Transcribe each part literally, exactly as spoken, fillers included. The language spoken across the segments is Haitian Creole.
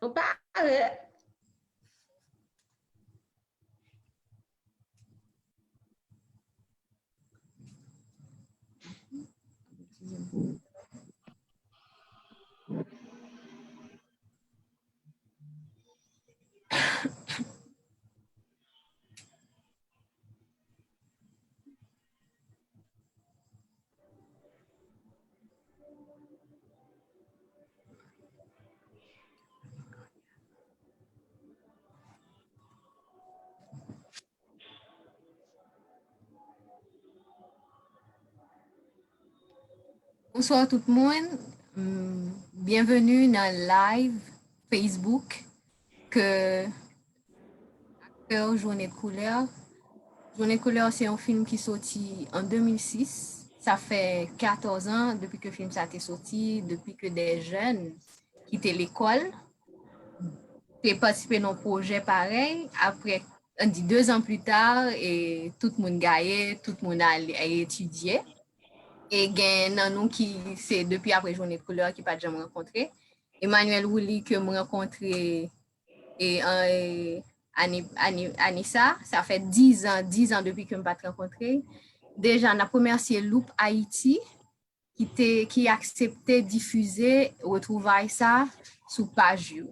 Nou parèt. Bonswa tout moun. Hum, byenveni nan live Facebook ke aktè Journée de Couleur. Journée de Couleur se yon fim ki soti an de mil sis. Sa fè katòz an depi ke fim sa te soti, depi ke de jèn ki te lekòl te patisipe nan pwojè parèy. Apre, ann di, de zan pli ta, e tout moun gaye, tout moun al etidye. E gen nan nou ki se depi apre Journée de Couleur ki pa t janm rankontre. Emmanuel Wooly ke m rankontre e, an, e, ane, ane, ane sa, sa fè diz an, diz an depi ke m pa t rankontre. Deja, n ap remèsye Loop Haïti ki te, ki aksepte difize retwouvay sa sou paj yo.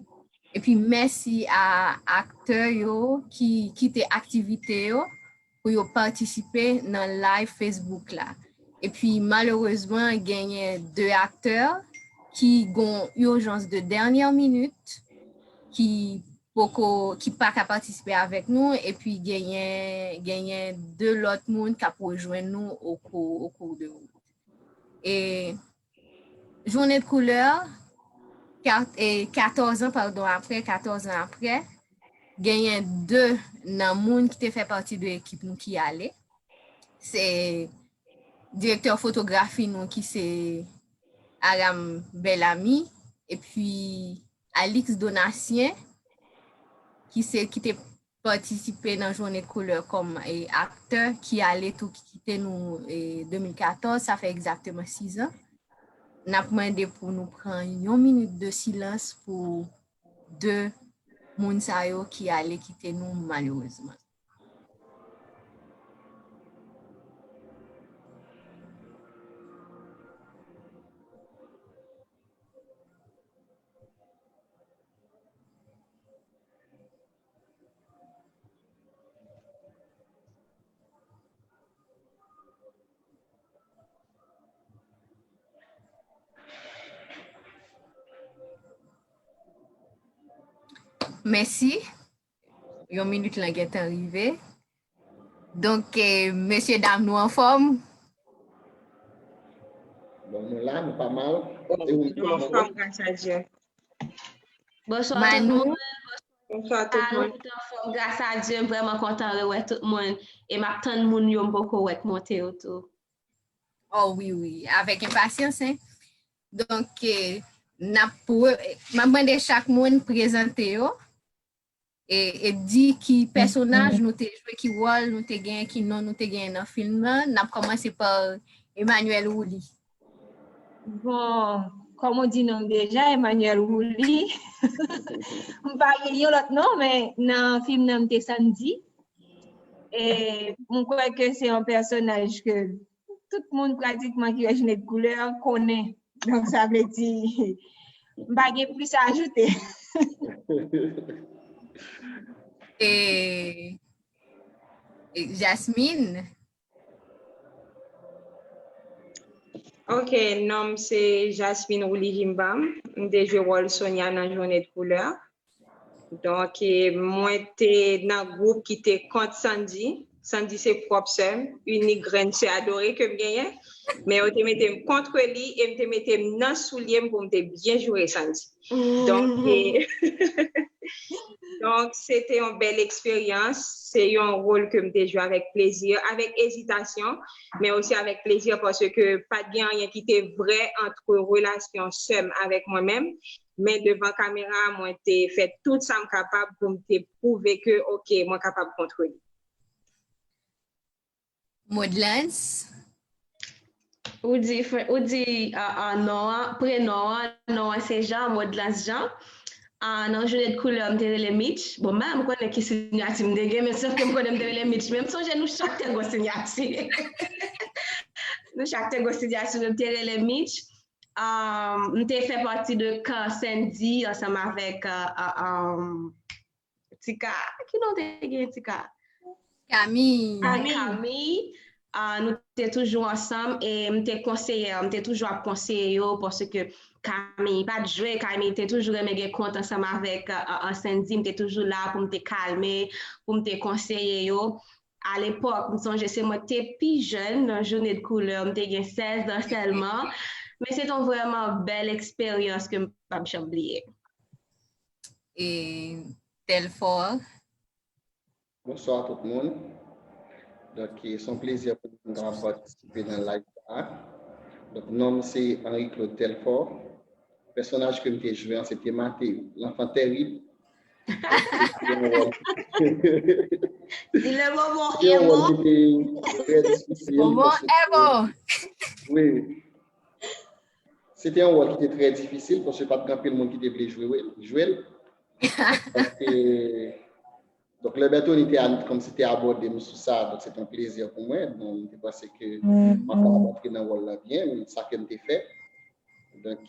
Epi mèsi a aktè yo ki kite aktivite yo pou yo patisipe nan live Facebook la. Epi malerezman, genyen de aktè ki gon ijans de dènyè minit ki poko, ki pa ka patisipe avèk nou, epi genyen, genyen de lòt moun k ap rejwenn nou au cours, au cours de route. E Journée de Couleur, ka-, e katòz an, padon, apre, katòz an apre, genyen de nan moun ki te fè pati de ekip nou ki ale. Se direktè fotografi nou ki se Aram Bellamy, epi Alix Donatien, ki se, ki te patisipe nan Journée de Couleur kòm, e, aktè, ki ale tou, ki kite nou, e, de mil katòz, sa fè egzakteman sis an. N ap mande pou nou pran yon minit de silans pou de moun sa yo ki ale kite nou malerezman. Mèsi. Yon minit lan gentan rive. Donk, eh, mesye dam, nou anfòm? Bon, nou la, nou pa mal. E ou menm, nou anfòm, gras a Dye. Bonswa tout moun. Bonswa tout moun. Nou t anfòm, gras a Dye. M vrèman kontan rewè tout moun. E m ap tann moun yo m poko wè k monte yo tou. Oh, wi, wi. Avèk enpasyans, hein. Donk, eh, n ap pre-, m ap mande chak moun prezante yo. E, e di ki pèsonaj nou te jwe, ki wòl nou te genyen, ki non nou te genyen nan fim nan. N ap kòmanse pa Emmanuel Wooly. Bon, kòm ou di non m deja, Emmanuel Wooly. M pa gen yon lòt non, men nan fim nan m te Sandy. E m kwè ke se yon pèsonaj ke tout moun pratikman ki wè Journée de Couleur konnen. Donk, sa vle di, m pa gen plis a ajoute. E, e Jasmine? Ok, non m se Jasmine Wooly Jimbam. M te jwe wòl Sonia nan Journée de Couleur. Donk, eh, mwen te nan gwoup ki te kont Sandy. Sandy se pwòp sè m, inik grenn sè adore ke m genyen. Men yo te mete m kont li e m te mete m nan soulye m pou m te byen joure Sandy. Donk, eh, donk, se te yon bèl eksperyans. Se yon wòl ke m te jwe avèk plezi, avèk ezitasyon, men osi avèk plezi paske pa t gen anyen ki te vrè ant relasyon sè m avèk mwen menm. Men devan kamera, mwen te fè tout sa m kapab pou m te pwouve ke, ok, mwen kapab kont li. Modlans? Ou di, fr-, ou di, a, a, non an, prenon an, non an se Jean, Modlans Jean. Ah, nan Jounen de Koulè, m te rele Mitch. Bon, m pa menm konnen ki siyati m te gen, men sòf ke m konnen m te rele Mitch. Men m sonje nou chak te gon siyati. Nou chak te gon siyati, men m te rele Mitch. Ah, m te fè pati de kan Sandy ansanm avèk ah, ah, ah, Tika. Ki non te gen Tika? Kami. Kami. Ah, nou te toujou ansanm e m te konseye, m te toujou ap konseye yo paske Kami pa t jwe, Kami te toujou renmen gen kont ansanm avèk ah, ah, Sandy, m te toujou la pou m te kalme, pou m te konseye yo. Alepòk, m sonje se mwen ki te pi jèn nan Jounen de Koulè, m te gen sèz an sèlman, men se te yon vrèman bèl eksperyans ke m p ap janm bliye. E Telfort. Bonswa tout moun. Donk, se yon plezi pou mwen kapab patisipe nan live sa. Donk, non m se Henri Claude Telfort. Pèsonaj ke m te jwe an se te Mateo, l'enfant terrible. Di le momo emo. Trè difisil. Momo emo. Wi. Se te yon wòl ki te trè difisil paske pa t gen anpil moun ki te vle jwe jwe l. Paske Donk, lè Bertony te kòmsi te abòde m sou sa, donk se te yon plezi pou mwen. Bon, m te panse ke m ap kapab antre nan wòl la byen, men sa ke m te fè. Donk,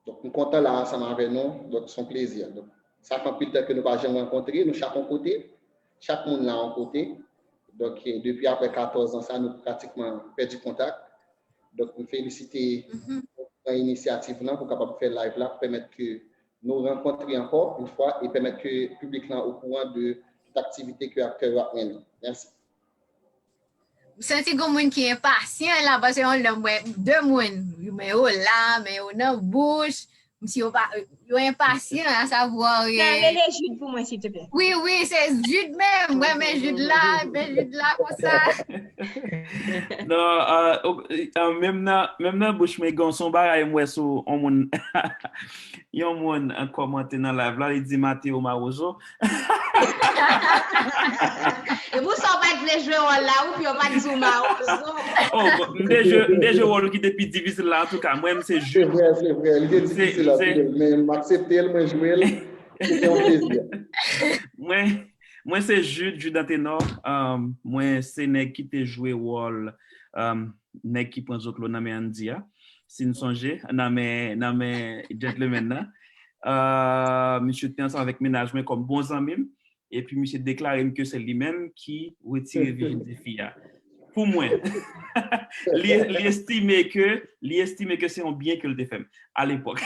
donk m kontan la ansanm avè nou, donk se yon plezi. Donk, sa fè anpil tan ke nou pa janm rankontre, nou chak yon kote, chak moun la yon kote. Donk, depi apre katòz an sa, nou pratikman pèdi kontak. Donk, m felisite nan inisyativ lan pou kapab fè live la pou pèmèt ke nou rankontre ankò yon fwa e pèmèt ke piblik lan okouran de tout aktivite ke aktè yo ap mennen. Mèsi. M santi gon moun ki enpasyan la paske yon lè m wè de moun, men yo la, men yo nan bouch, si yo pa yo enpasyan a savwa. Sa rele Jude pou mwen silteplè. Wi, wi, se Jude menm. Mwen men Jude la, men Jude la konsa. Non, menm nan menm nan bouch mwen gen yon bagay m wè sou yon moun yon moun kòmante nan live la, li di Mateo Mawozo. E pou sa w pa t vle jwe wòl la, ou pye w pa t di w Mawozo. Oh, m te jwe wòl ki te pi difisil la, antouka, mwen m se Jude. Se vre, se vre, li te difisil anpil, men m aksepte l, mwen jwe l, se te yon plezi. Mwen, mwen se Jude, Jude Antenor, um, mwen se nèg ki te jwe wòl um, nèg ki pran zoklo nan men Andy a. Si n sonje, nan men, nan men gentleman nan. Uh, misye te ansanm avèk mennaj mwen kòm bon zanmi m. Epi misye deklare m ke se li menm ki retire vijinite fi a. Pou mwen. li, li estime ke li estime ke se yon byen ke l te fè m alepòk.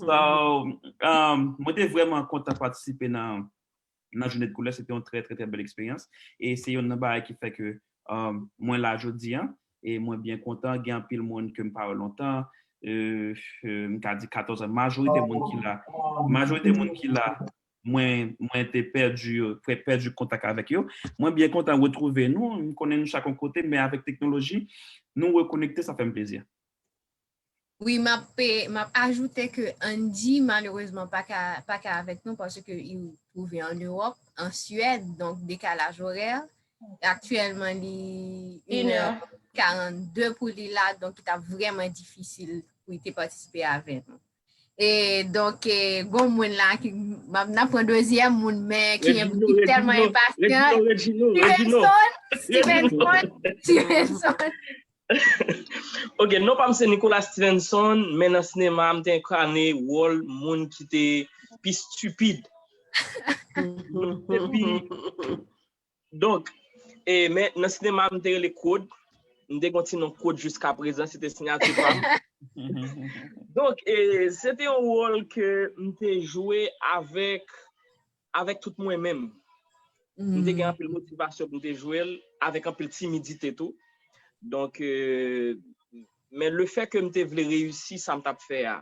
So, um, mwen te vrèman kontan patisipe nan nan Jounen de Koulè, se te yon trè, trè, trè bèl eksperyans. E se yonn nan bagay ki fè ke mwen la jodi a, e mwen byen kontan, gen anpil moun ke m pa wè lontan, m ka di katòz an, majorite moun ki la, majorite moun ki la, mwen, mwen te pèdi, pèdi kontak avèk yo. Mwen byen kontan retwouve nou, m konnen nou chak yon kote, men avèk teknoloji, nou rekonekte, sa fè m plezi. Wi, m ap, m ap ajoute ke Andy, malerezman, pa ka, pa ka avèk nou paske li twouve an Ewòp, an Suède, donk dekalaj orè. Aktyèlman, li inè karannde pou li la, donk li t ap vrèman difisil pou li te patisipe avè nou. E donk, e, gon moun la ki, n ap pran dezyèm moun, men ki tèlman enpasyan. Stevenson, Stevenson, Stevenson. Ok, non pa m se Nicolas Stevenson, men nan sinema m te enkane wòl moun ki te pi stipid. Donk, e, men nan sinema m te rele Claude, m te gen ti non Claude jiska prezan, se te siyati pa m. Donk, e, se te yon wòl ke m te jwe avèk avèk tout mwen menm. M te gen anpil motivasyon pou m te jwe l, avèk anpil timidite tou. Donk, e, men lefè ke m te vle reyisi sa m t ap fè a,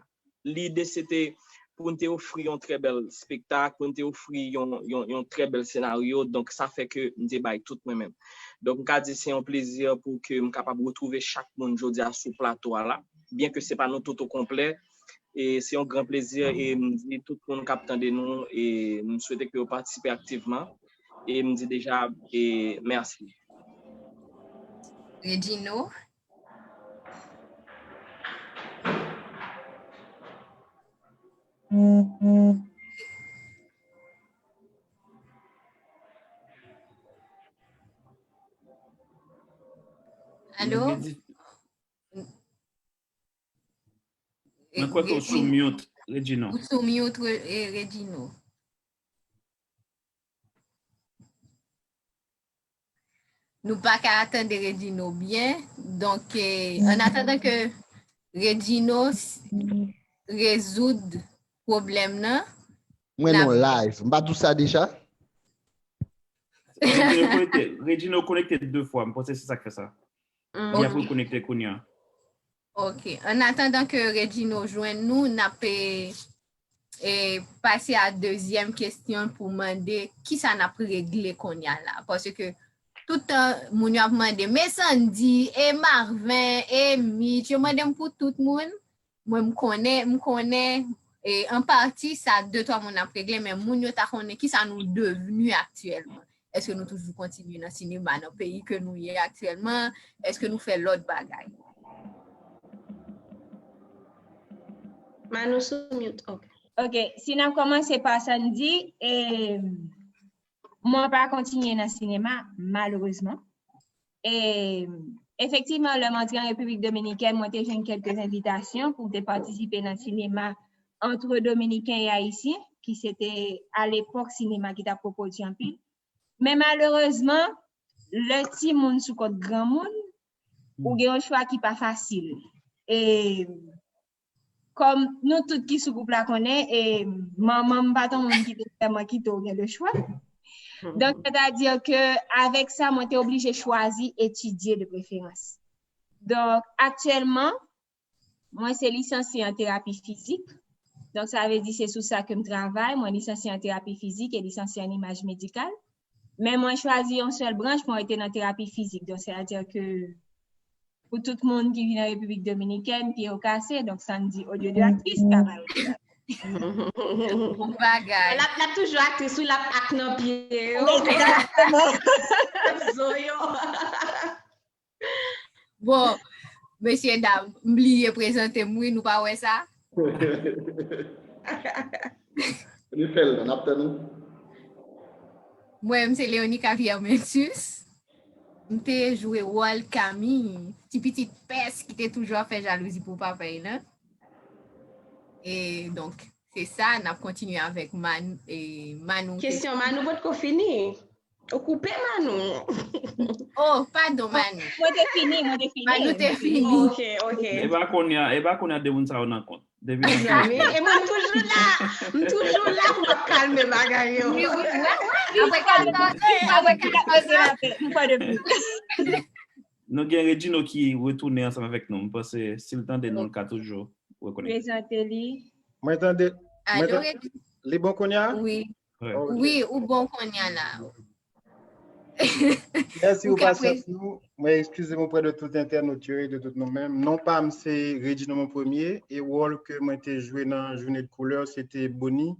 lide se te pou n te ofri yon trè bèl spektak, pou n te ofri yon, yon, yon trè bèl senaryo. Donk, sa fè ke m te bay tout mwen menm. Donk, m ka di se yon plezi pou ke m kapab retwouve chak moun jodi a sou plato a la. Byen ke se pa nou tout o konplè, E se yon gran plezi e m di tout moun k ap tande nou e m swete ke yo patisipe aktivman e m di deja e mèsi. Regino. Alo? Mwen kwè ke w sou mute, Regino. Ou sou mute, Re- eh, Regino. Nou pa ka tande Regino byen. Donk, eh, an atandan ke Regino s- rezoud pwoblèm nan, Mwen n ap non live. M pa di w sa deja? Regino konekte, Regino konekte de fwa. M panse se sa k fè sa. Li ap Ok. rekonekte kounye a. Ok. An atandan ke Regino jwenn nou, n ap, eh, eh, pase a dezyèm kesyon pou mande kisa n ap regle kounye a la. Paske tout tan, moun yo ap mande, men Sandy, e Marvin, e Mitch, yo mande m pou tout moun. Mwen, m konnen, m konnen, e an pati, sa de twa moun ap regle, men moun yo ta konnen kisa nou devni aktyèlman. Èske nou toujou kontinye nan sinema nan peyi ke nou ye aktyèlman? Èske nou fè lòt bagay? Manou sou mute, ok. Ok, si n ap kòmanse pa Sandy, e, mwen pa kontinye nan sinema, malerezman. E, efektivman, lè m antre an Repiblik Dominikèn, mwen te jwenn kèlke envitasyon pou m te patisipe nan sinema entre Dominiken e Ayisyen, ki se te, alepòk, sinema ki t ap pwopwodui anpil. Men malerezman, lè timoun sou kont granmoun, ou gen yon chwa ki pa fasil. E kòm nou tout ki sou gwoup la konnen, e manman m pa t yon moun ki te vrèman kite w gen de chwa. Donk, sètadi ke avèk sa, mwen te oblije chwazi etidye de preferans. Donk, aktyèlman, mwen se lisansye an terapi fizik. Donk, sa vle di se sou sa ke m travay. Mwen lisansye an terapi fizik e lisansye an imaj medikal. Men mwen chwazi yon sèl branch, mwen rete nan terapi fizik. Donk, sètadi ke pou tout moun ki vin an Repiblik Dominikèn, pye yo kase, donk Sandy, olye de aktris, ta ba yo. Bon bagay. L ap, l ap toujou aktris, wi, l ap ak nan pye yo. Egzakteman. Zo yo. Bon, mesye dam, m bliye prezante m, wi, nou pa wè sa? Li fè l, n ap tann ou. Mwen, m se Leonica Pierre Mentus. M te jwe wòl Camille, ti pitit pès ki te toujou ap fè jalouzi pou papa l lan. E donk, se sa, n ap kontinye avèk Man, e, Manou. Kesyon Manou potko fini. Ou koupe Manou. Oh, padon, Manou. Mwen te fini, mwen te fini. Manou te fini. Ok, ok. E pa kounye a, e pa kounye a de moun sa yo nan kont. Depi nan kont. E mwen m toujou la. M toujou la pou m ap kalme bagay yo. Wi, wi, wi, wi. Apre katòz, apre katòz an. Nou gen Regino ki retounen ansanm avèk nou. M panse si l tande nou, l ka toujou rekonèt. Prezante li. Mwen tande. Alo, Regino. Li bon kounye a? Wi. Wi, ou bon kounye a la. Mèsi pou pasyans nou. Mwen eskize m oprè de tout entènot yo e de tout nou menm. Non pa m se Regino Mon Premier e wòl ke mwen te jwe nan Journée de Couleur se te Boni.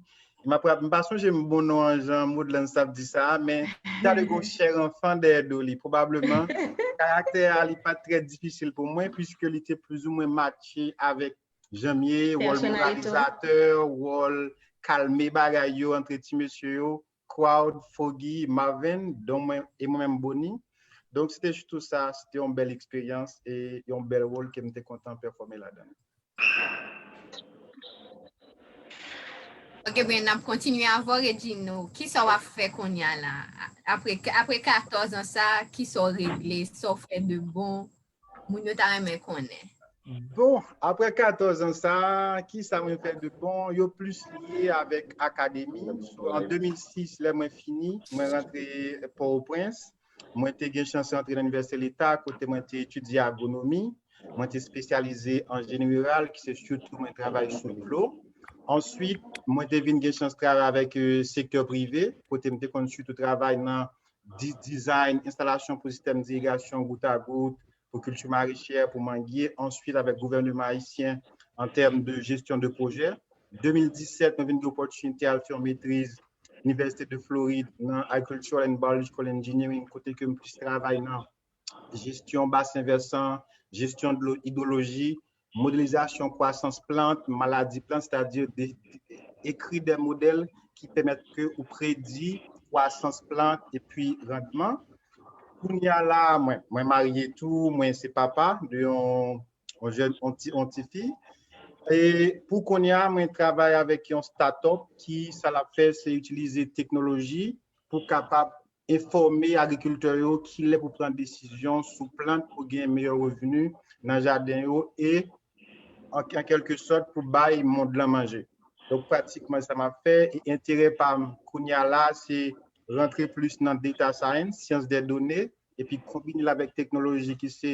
M ap rap, m pa sonje m bon non an jan Modlans t ap di sa a, men ta dwe gon chè anfan dèyè do li. Pwobableman, karaktè a li pa t trè difisil pou mwen, piske li te plizoumwen matche avèk jan m ye, wòl moralizatè, wòl kalme bagay yo antre ti mesye yo, Crowd, Foggy, Marvin, donk mwen, e mwen menm Boni. Donk, se te sitou sa, se te yon bèl eksperyans e yon bèl wòl ke m te kontan pèfòme ladan l. Ok, ben, n ap kontinye avè w, Regino. Kisa w ap fè kounye a la? Apre, apre katòz an sa, kisa w regle? Sa w fè de bon? Moun yo ta renmen konnen. Bon, apre katòz an sa, kisa mwen fè de bon? Yo plis lye avèk akademi. An de mil sis, lè mwen fini, mwen rantre Pòtoprens. Mwen te gen chans rantre nan Inivèsite Leta, kote mwen te etidye agwonomi. Mwen te espesyalize an jeneral, ki se sitou mwen travay sou dlo. Answit, mwen te vin gen chans travay avèk, eh, sektè prive, kote m te konn sitou travay nan di-, dizayn, enstalasyon pou sistèm irigasyon gout a gout, pou kilti marechè, pou mangye. Answit, avèk gouvèneman ayisyen, an tèm de jesyon de pwojè. De mil disèt, mwen vin gen opòtinite al fè yon metriz Inivèsite de Florid nan Agricultural and Biological Engineering, kote ke m plis travay nan jesyon basen vèsan, jesyon dlo, idwoloji, modelizasyon kwasans plant, maladi plant, sètadi de, de, écrit des modèles qui permettent que ou prédit kwasans plant epi randman. Kounye a la, mwen, mwen marye tou, mwen se papa de yon, yon jèn, yon ti, yon ti fi. E pou kounye a, mwen travay avèk yon startup ki, sa l ap fè, se itilize teknoloji pou kapab enfòme agrikiltè yo kilè pou pran desizyon sou plant pou gen meyè revni nan jaden yo e, an, an kèlke sòt, pou bay mond lan manje. Donk, pratikman, sa m ap fè, e enterè pa m kounye a la, se rantre plis nan data science, science des données, epi konbine l avèk teknoloji ki se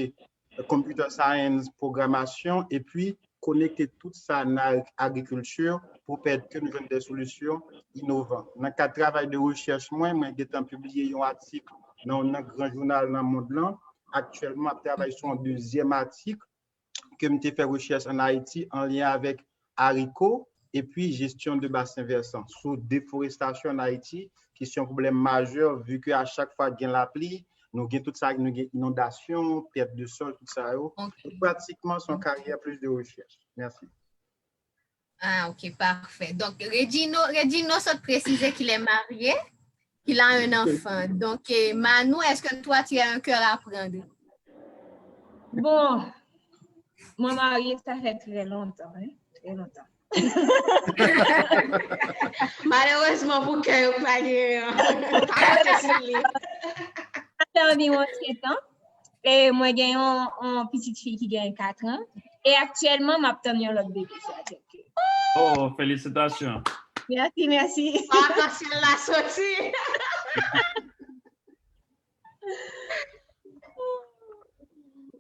computer science, pwogramasyon, epi konekte tout sa nan agrikilti pou pèmèt ke nou jwenn de solisyon inovan. Nan kad travay de rechèch mwen, mwen gentan pibliye yon atik nan yon gran jounal nan mond lan. Aktyèlman, m ap travay sou yon dezyèm atik ke m te fè rechèch ann Ayiti an lyen avèk ariko epi jesyon de basen vèsan sou deforestasyon ann Ayiti, ki se yon pwoblèm majè, vi ke a chak fwa gen lapli, nou gen tout sa, nou gen inondasyon, pèt de sòl, tout sa yo. Ok. Pratikman, se yon karyè plis de rechèch. Mèsi. Ah, ok, parfait. Donc, Regino, Regino sot précisé qu'il est marié, qu'il a un enfant. Donc, eh, Manou, est-ce que toi, tu as un cœur à prendre? Bon, mwen marye, sa fè trè lontan, hein? Trè lontan. Malerezman pou kè yo pa gen pa pote sou li. Sa fè anviwon sèt an. E mwen gen yon, yon pitit fi ki gen kat an. E aktyèlman, m ap tann yon lòt bebe. Sa, donk, Oh, felisitasyon. Mèsi, mèsi. Atansyèl la soti.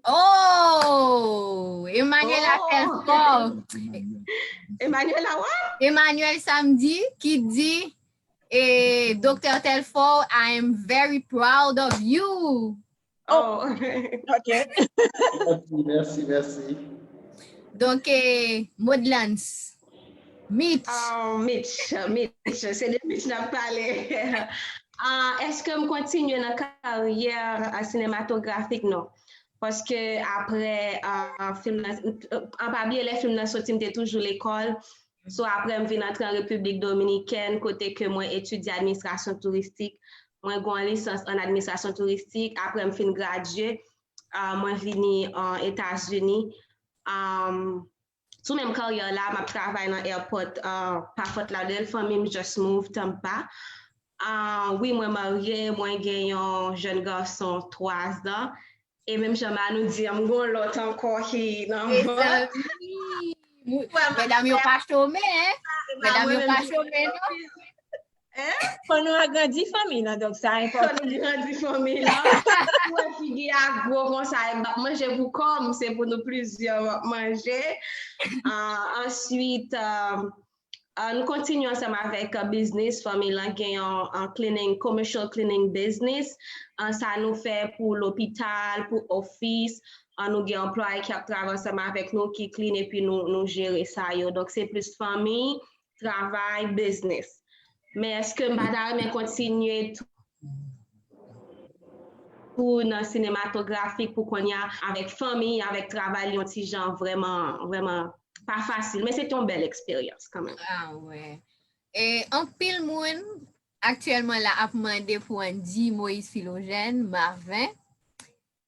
Oh, Emmanuela Telfort. Emmanuela, what? Emmanuel Samedi ki di, eh, Doktè Telfort, I am very proud of you. Oh. Ok. Mèsi, mèsi, mèsi. Donk, eh, Modlans, Mitch. Oh, Mitch, Mitch, se de Mitch n ap pale. Ah, èske m kontinye nan karyè, ah, sinematografik? Non. Paske apre, ah, fim nan, an pa bliye lè fim nan soti, m te toujou lekòl. So, apre, m vin antre an Repiblik Dominikèn, kote ke mwen etidye administrasyon touristik. Mwen gen yon lisans an administrasyon touristik. Apre, m fin gradye, ah, mwen vini an Etazini. Um, sou menm karyè la, m ap travay nan airport, ah, pa fòt la, de fanmi m just move Tampa. Ah, wi, mwen marye, mwen gen yon jèn gason twa zan. E menm jan Manou di, m gon lòt ankò ki nan vant. Mezanmi, mou- medam yo pa chome, hein? Medam yo pa chome, non? Hein? Fò nou agrandi fanmi nan, donk sa Fò enpòtan. Nou grandi fanmi nan. Ou wè figi a gwo konsa, e m ap manje pou kò m, se pou nou plizyè m ap manje. Ah, answit, ah, ah, nou kontinye ansanm avèk, ah, biznis, fanmi lan gen yon, ah, cleaning, commercial cleaning business. Ah, sa nou fè pou lopital, pou ofis. Ah, nou gen anplwaye ki ap travay ansanm avèk nou, ki clean epi nou, nou jere sa yo. Donk, se plis fanmi, travay, biznis. Men èske m pa ta renmen kontinye tou, tou nan sinematografik pou kounye a avèk fanmi, avèk travay, li yon ti jan vrèman, vrèman pa fasil. Men se te yon bèl eksperyans kanmenm. Ah, wè. E anpil moun aktyèlman la ap mande pou Andy Moïse Philogène, Marvin.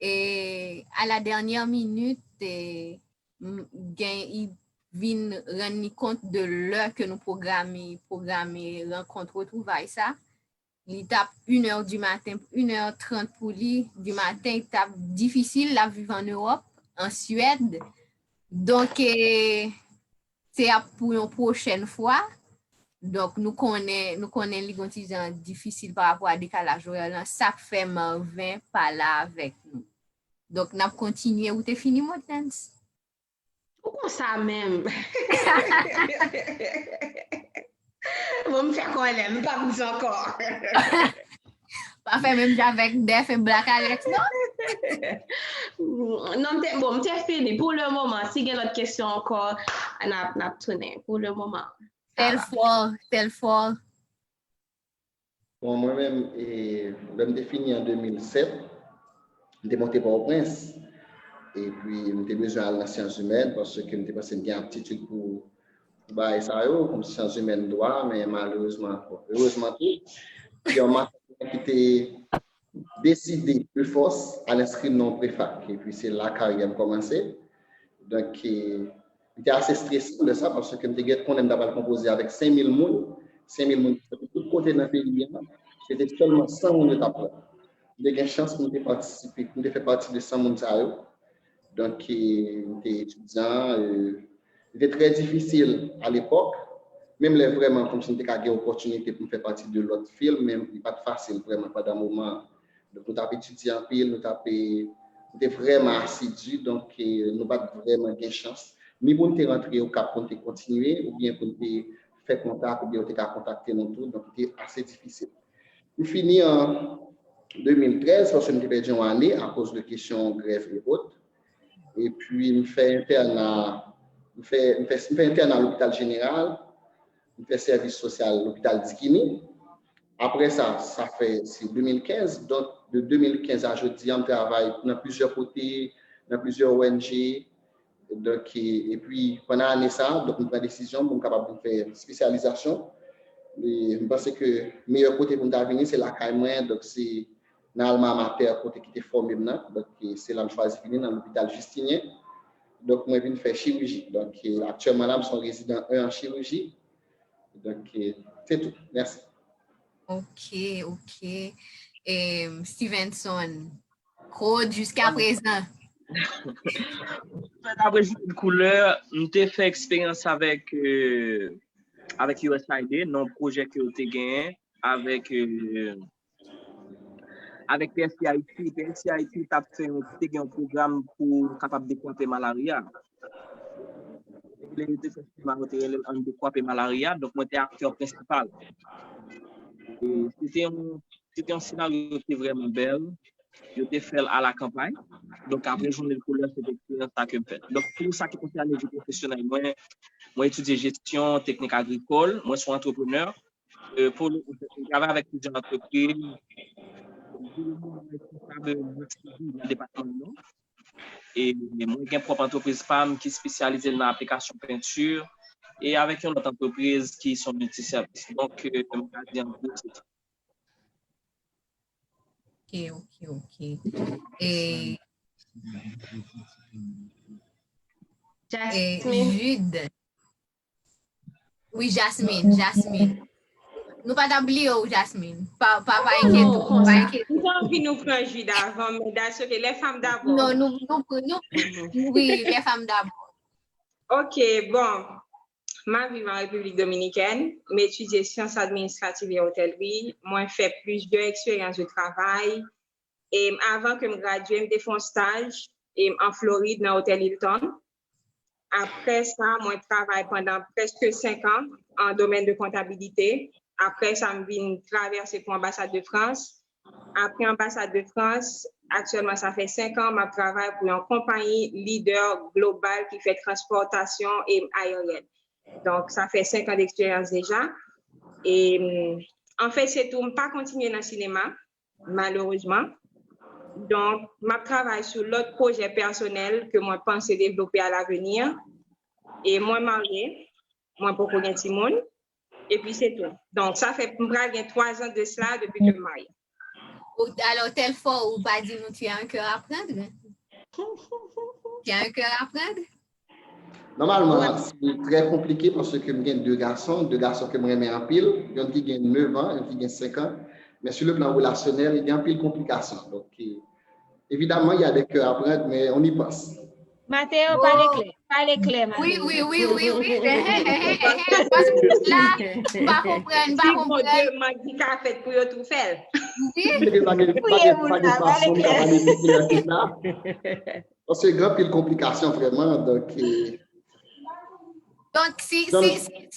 E a la dènyè minit, e, m- gen, i vin rann li kont de lè ke nou pwograme, pwograme rankont retwouvay sa. Li t ap inè di maten, inè trant pou li di maten, li t ap difisil, l ap viv an Ewòp, an Swèd. Donk, e, se ap pou yon pwochèn fwa. Donk, nou konnen, nou konnen li gon ti jan difisil pa rapò a dekalaj orè lan. Sa k fè Marvin pa la avèk nou. Donk, n ap kontinye. Ou te fini, Modlens? Ou konsa menm. Bon, m fè kòlè, m p ap di ankò. Pa fè menm jan avèk Def e Black Alex, non? Non, m te, bon, m te fini. Pou le moman, si gen lòt kesyon ankò, n ap, n ap tounen. Pou le moman. Telfort, Telfort. Bon, mwen menm, e, lè m te fini an de mil sèt, m te monte Pòtoprens. Epi, m te bezwen al nan syans imèn paske m te panse m gen aptitid pou, bagay sa yo, kòm syanzimèn, dwa, men malerezman, bon, erezman tou, gen yon matant ki te deside de fòs al enskri non prefak. Epi se la karyè m kòmanse. Donk, eh, li te ase stresan de sa, paske m te gen konnen m t ap al konpoze avèk senk mil moun, senk mil moun ki soti tout kote nan peyi a, se te sèlman san moun yo t ap pran. M te gen chans pou m te patisipe, pou m te fè pati de san moun sa yo. Donk, eh, m te etidyan, eh, li te trè difisil alepòk, menm lè vrèman kòmsi m te ka gen opòtinite pou m fè pati de lòt fil, men li pa t fasil vrèman pandan moman an. Donk, nou t ap etidye anpil, nou t ap, eh, nou te vrèman asidi, donk, eh, nou pa t vrèman gen chans, ni pou n te rantre Okap pou n te kontinye, oubyen pou n te fè kontak, oubyen yo te ka kontakte nou tou, donk, li te ase difisil. M fini an de mil trèz, paske m te pèdi yon ane akoz de kesyon grèv e ot. Epi, m fè entèna, m fè, m fè, m fè entèna lopital jeneral, m fè sèvis sosyal lopital Dikini. Apre sa, sa fè, se de mil kenz. Donk, de de mil kenz a jodi a, m travay nan plizyè kote, nan plizyè O N G. Donk, e, epi, pandan ane sa a, donk, m pran desizyon pou m kapab vin fè espesyalizasyon. E m panse ke meyè kote pou m ta vini, se lakay mwen, donk, se nan alma mater kote ki te fòme m nan. Donk, e, se la m chwazi vini, nan lopital Jistinyen. Donk, mwen vin fè chiriji. Donk, e, aktyèlman la, m se yon rezidan en an chiriji. Donk, e, se tou. Mèsi. Ok, ok. E, Stevenson, Claude, jiska prezan. Fèt apre Jounel Koulè, m te fè eksperyans avèk, euh, avèk U S A I D, nan yon pwojè ke yo te genyen avèk, euh, avèk P S C Haiti. P S C Haiti t ap fè yon, te gen yon pwogram pou kapab dekwape malarya. Lè yo te fè fim a, yo te rele l Ann dekwape malarya, donk mwen te aktè prensipal. E se te yon, se te yon senaryo ki te vrèman bèl. Yo te fè l a la kanpay. Donk, apre Jounel Koulè, se te eksperyans sa ke m fè. Donk, pou sa ki konsène vi pwofesyonèl mwen, mwen etidye jesyon, teknik agrikòl, mwen se yon antreprenè. Euh, pou, m travay avèk plizyè antrepriz. Pou le moman, mwen responsab nan depatman Nò. E mwen gen pwòp antrepriz pa m ki espesyalize nan aplikasyon penti e avèk yon lòt antrepriz ki se yon miltisèvis. Donk, euh, m ka di an gwo, se sa. Ok, ok, ok. E Jasmine. Jude. Wi, Jasmine, Jasmine. Nou pa t ap bliye w, Jasmine. Pa, pa, pa enkyete w, pa enkyete w. M te anvi nou pran Jude avan, men that's ok. Les femmes d'abord. Non, nou, nou, nou, wi, les femmes d'abord. Ok, bon. M ap viv an Repiblik Dominikèn. M etidye syans administrativ e otèlri. Mwen fè plizyè eksperyans de travay. E avan ke m gradye, m te fè yon staj e an Florid nan otèl Hilton. Apre sa, mwen travay pandan prèske senk an an domèn de kontabilite. Apre sa, m vin travèse pou Anbasad de Frans. Apre Anbasad de Frans, aktyèlman, sa fè senk an, m ap travay pou yon konpayi lidè global ki fè transpòtasyon e ayeryèn. Donk, sa fè senk an deksperyans deja. E, anfèt, se tou, m pa kontinye nan sinema, malerezman. Donk, m ap travay sou lòt pwojè pèsonèl ke mwen panse devlope a laveni. E mwen marye, mwen poko gen timoun. Epi se tou. Donk, sa fè m pral gen twa zan de sla depi ke m marye. Ou, alò, tèl fò ou pa di nou tu as un cœur à prendre? Tu as un cœur à prendre? Nòmalman, se trè konplike paske m gen de gason, de gason ke m renmen anpil, yonn ki gen nèf an, yonn ki gen senk an. Men sou le plan relasyonèl, gen anpil konplikasyon. Donk, evidemment, il y a des cœurs à prendre, mais on y pense. Mateo, pale klè. Pale klè, Mateo. Wi, wi, wi, wi, wi. Paske la, m pa konprann, m pa konprann. Demann ki ka fèt pou yo tou fè l. Wi. Mwen pa gen, pa gen, pa gen fason m ka pale de sila. Paske gen anpil konplikasyon vrèman, donk, eh, Donk, si, si, si,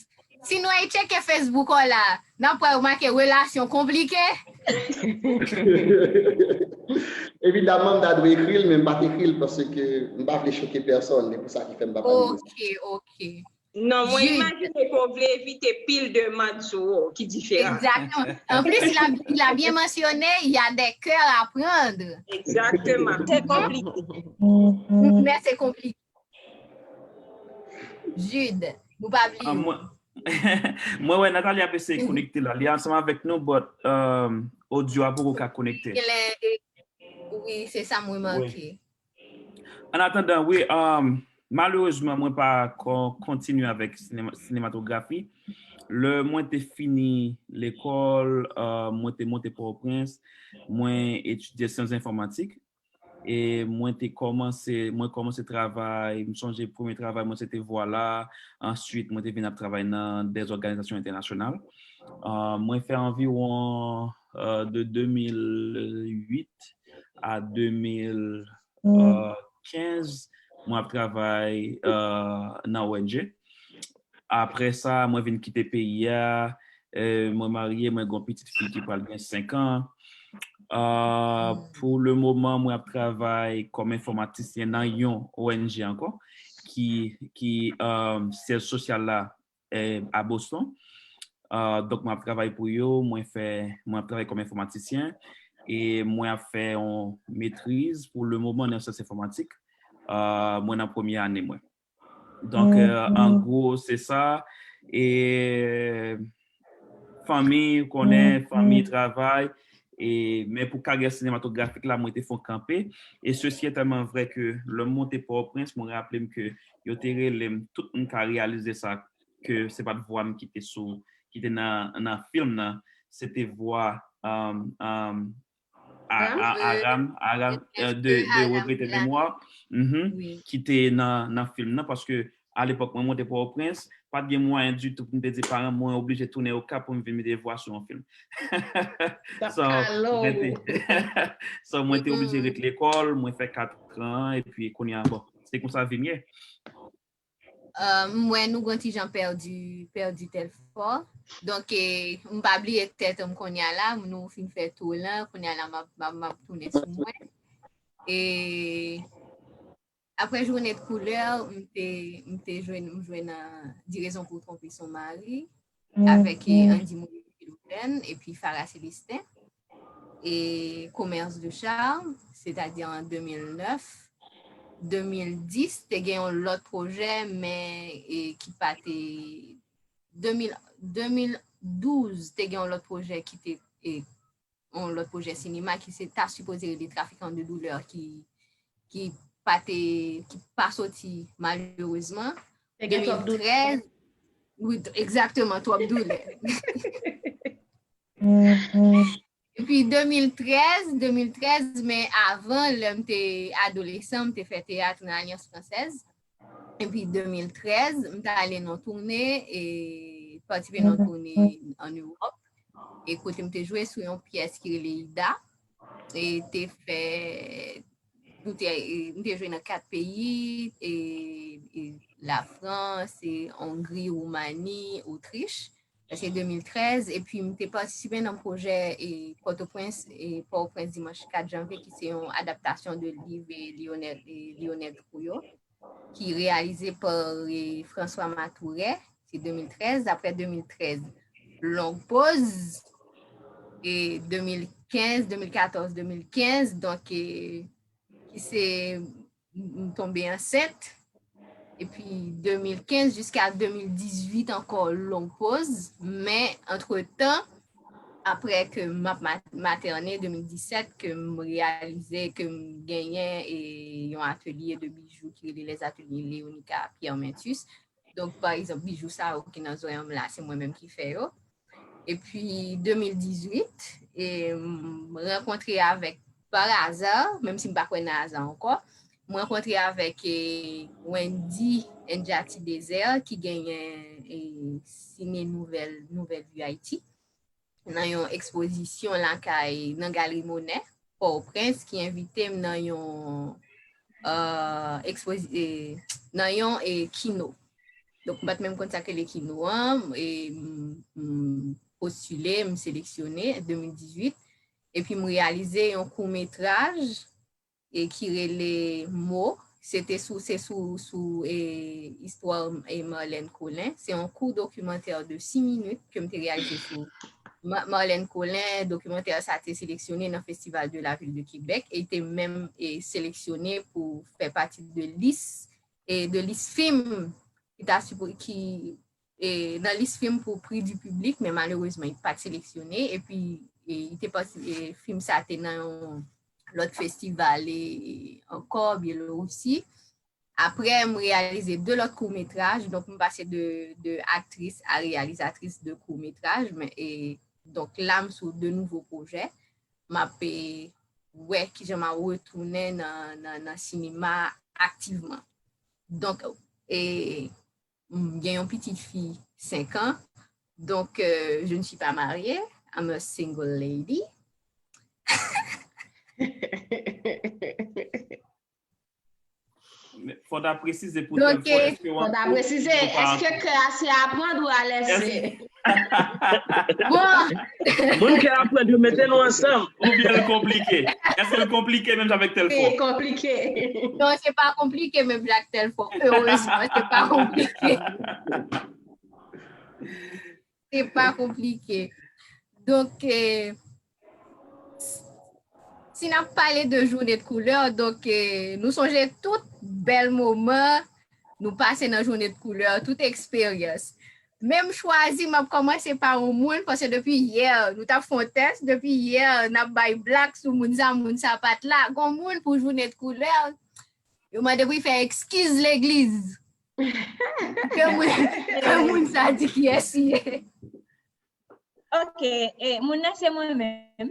si nou al tcheke Facebook ou la, n ap wè ou make relasyon konplike. Evidaman, m ta dwe ekri l, men m pa t ekri l paske m pa vle choke pèsòn. Se pou sa ki fè m pa pale de sa. Ok, ok. Non, mwen imajine ke w vle evite pil demann sou ou, ki diferan. Exactement. En plus, il a, il a bien mentionné, il y a des cœurs à prendre. Exactement. C'est compliqué. Mais c'est compliqué. Jude. Nou pa bliye. Mwen wè Nathalie ap eseye konekte la. Li ansanm avèk nou, but um, audio a poko ka konekte. Wi, se sa m remake. An atandan, wi, um, malerezman, mwen pa kontinye avèk sinematografi. Lè mwen te fini lekòl, uh, mwen te monte Pòtoprens, mwen etidye syans enfòmatik. E mwen te kòmanse, mwen kòmanse travay, m sonje premye travay mwen se te Vwala, answit mwen te vin ap travay nan dè òganizasyon entènasyonal. Uh, mwen fè anviwon uh, de de mil uit a de mil kenz, mwen ap travay uh, nan O N G. Apre sa, mwen vin kite peyi a, uh, mwen marye, mwen gen yon pitit fi ki pral gen senk an. Uh, pou le moman, mwen ap travay kòm enfòmatisyen nan yon O N G ankò, ki, ki um, syèj sosyal la eh, a Boston. Uh, donk, mwen ap travay pou yo, mwen fè, mwen ap travay kòm enfòmatisyen, e mwen ap fè yon metriz pou le moman nan syans enfòmatik. Uh, mwen nan premye ane mwen. Donk, uh, an gwo, se sa. E fanmi, ou konnen, fanmi, travay. E, men pou karyè sinematografik la, mwen te fè yon kanpe. E sesi e tèlman vrè ke lè m monte Pòtoprens, mwen raple m ke yo te rele m, tout moun ka reyalize sa, ke se pa t vwa m ki te sou, ki te nan, nan fim nan, se te vwa um, um, Aram, Aram, Aram, de, de Regrete Memwa, ki te nan, nan fim nan, paske a lepòk mwen monte Pòtoprens, pa t gen mwayen ditou pou m te di paran mwen oblije tounen Okap pou m vin mete vwa sou yon fim. So, mwen te, so, mwen te oblije ret lekòl, mwen fè kat an, epi kounye a, bon, se konsa vi m ye. Uh, m wè nou gon ti jan pèdi, pèdi Telfò. Donk, eh, m pa bliye tèt m kounye a la, nou fin fè tou lan, kounye a la m ap, m ap, m ap tounen sou mwen. E apre Journée de couleur, m te, m te jwenn, m jwenn uh, Dix raisons pour tromper son mari, avèk eh, Andy Moïse Philogène, epi Farah Célestin. E Commerce de Charme, c'est-à-dire en deux mille neuf. Deux mille dix, te gen yon lòt pwojè, men e, ki pa te, deux mille, deux mille douze, te gen yon lòt pwojè ki te, e, yon lòt pwojè sinema ki se ta sipoze rele Trafiquants de douleurs ki, ki pa te, ki pa soti malerezman. Te gen twòp doulè. Wi, egzakteman, twòp doulè. Epi de mil trèz, de mil trèz, men avan, lè m te adolesan, m te fè teyat nan Alliance Française. Epi de mil trèz, m t ale nan toune, e patisipe nan toune ann Ewòp. E kote m te jwe sou yon pyès ki rele Ida. E te fè nou te, m te jwe nan kat peyi, e, e Lafrans, e Ongri, Woumani, Otrich. Se de mil trèz, epi m te patisipe nan pwojè e Pòtoprens, e Pòtoprens Dimanch kat janvye, ki se yon adaptasyon de liv e Lionel, e Lionel Trouillot, ki reyalize pa e François Matourè, se de mil trèz, apre de mil trèz, long poz, e de mil kenz, de mil katòz, de mil kenz, donk, e, ki se m tonbe ansent. Epi de mil kenz jiska de mil dizuit ankò long poz. Men antretan, apre ke m ap matène de mil disèt, ke m reyalize ke m genyen e yon atelye de bijou ki rele Les Ateliers Léonica Pierre Mentus. Donk, pa egzanp, bijou sa yo ki nan zòrèy an m la, se mwen menm ki fè yo. Epi de mil dizuit, e, m rankontre avèk, par aza, menm si m pa kwè nan aza ankò, m rankontre avèk e, Wendy Njati Desert ki genyen e, Ciné Nouvelle, Nouvelle Vue Haïti, nan yon ekspozisyon lakay nan Galeri Monè, Pòtoprens, ki envite m nan yon uh, ekspozi, e, nan yon e, kino. Donk, m pa t menm konn sa k rele kino an, e m postile, m seleksyone, de mil dizuit, epi m reyalize yon kout metraj e ki rele Mo. Se te sou, se sou, sou e, istwa e, Marlène Colin. Se yon kout dokimantè de sis minit ke m te reyalize sou Marlène Colin. Dokimantè sa te seleksyone nan Festival de la Ville de Québec e te menm e, seleksyone pou fè pati de lis e, de lis fim ki ta sipo, ki e, nan lis fim pou Prix du Public, men malerezman, li pa t seleksyone. Epi, e, li te pati, e, fim sa te nan yon lòt festival e, ankò, Byelorisi. Apre, m reyalize de lòt kout metraj. Donk, m pase de, de aktris a reyalizatris de kout metraj. Men, e, donk, la, m sou de nouvo pwojè. M ap, e, wè kijan m ap retounen nan, nan, nan sinema aktivman. Donk, e, m gen yon pitit fi senk an. Donc, euh, je ne suis pas mariée. I'm a single lady. Fò ta presize pou tèl fwa, èske w ap presize, èske kè a se aprann ou a lèse? Bon, moun kè aprann yo mete nou ansanm. Oubyen l konplike? Èske l konplike menm jan avèk tèl fwa? Konplike. Non, se pa konplike menm jan ak tèl fwa. Erezman, se pa konplike. Se pa konplike. Donk, eh, si n ap pale de jounen de koulè, donk, eh, nou sonje tout bèl moman nou pase nan jounen de koulè, tout eksperyans. Men m chwazi, m ap kòmanse pa yon moun, paske depi yè, nou t ap fè yon tès, depi yè, n ap bay blag sou moun sa, moun sa pa t la. Gon moun pou jounen de koulè, yo mande pou l fè eskiz legliz. Ke moun, ke moun sa di kiyès li ye. Ok, e, moun nan se mwen menm.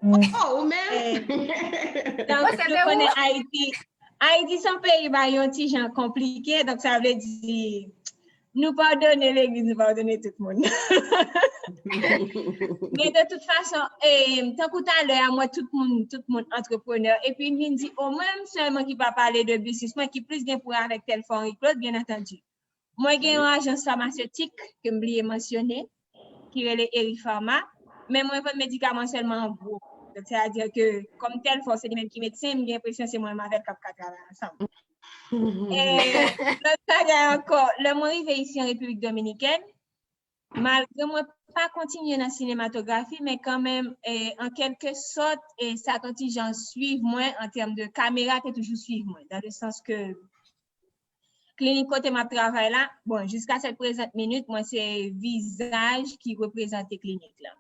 Oh, ou menm? Donk, nou konnen Ayiti, Ayiti se yon peyi ba yon ti jan konplike, donk sa vle di nou padone legliz, nou padone tout moun. Men de tout fason, e, tankou talè a, mwen tout moun, tout moun antreprenè, epi m vin di, o mwen sèlman ki pa pale de biznis mwen, ki plis gen pou wè avèk tèl fwa Henri Claude, byen antandi. Mwen gen yon ajans famasetik ke m bliye mansyone, ki rele Eri Pharma, men mwen vann medikaman sèlman an gwo. Donk, sètadi ke, kòm tèl fwa se li menm ki medsen, m gen enpresyon se mwen menm avè l k ap ka travay ansanm. E lòt bagay ankò, lè mwen rive isi an Repiblik Dominikèn, malgre mwen pa kontinye nan sinematografi, men kanmenm, e, an kèlke sòt, e, sa t yon ti jan swiv mwen an tèm de kamera te toujou swiv mwen, dans le sens que klinik kote m ap travay la, bon, jiska sèt prezant minit, mwen se vizaj ki reprezante klinik la.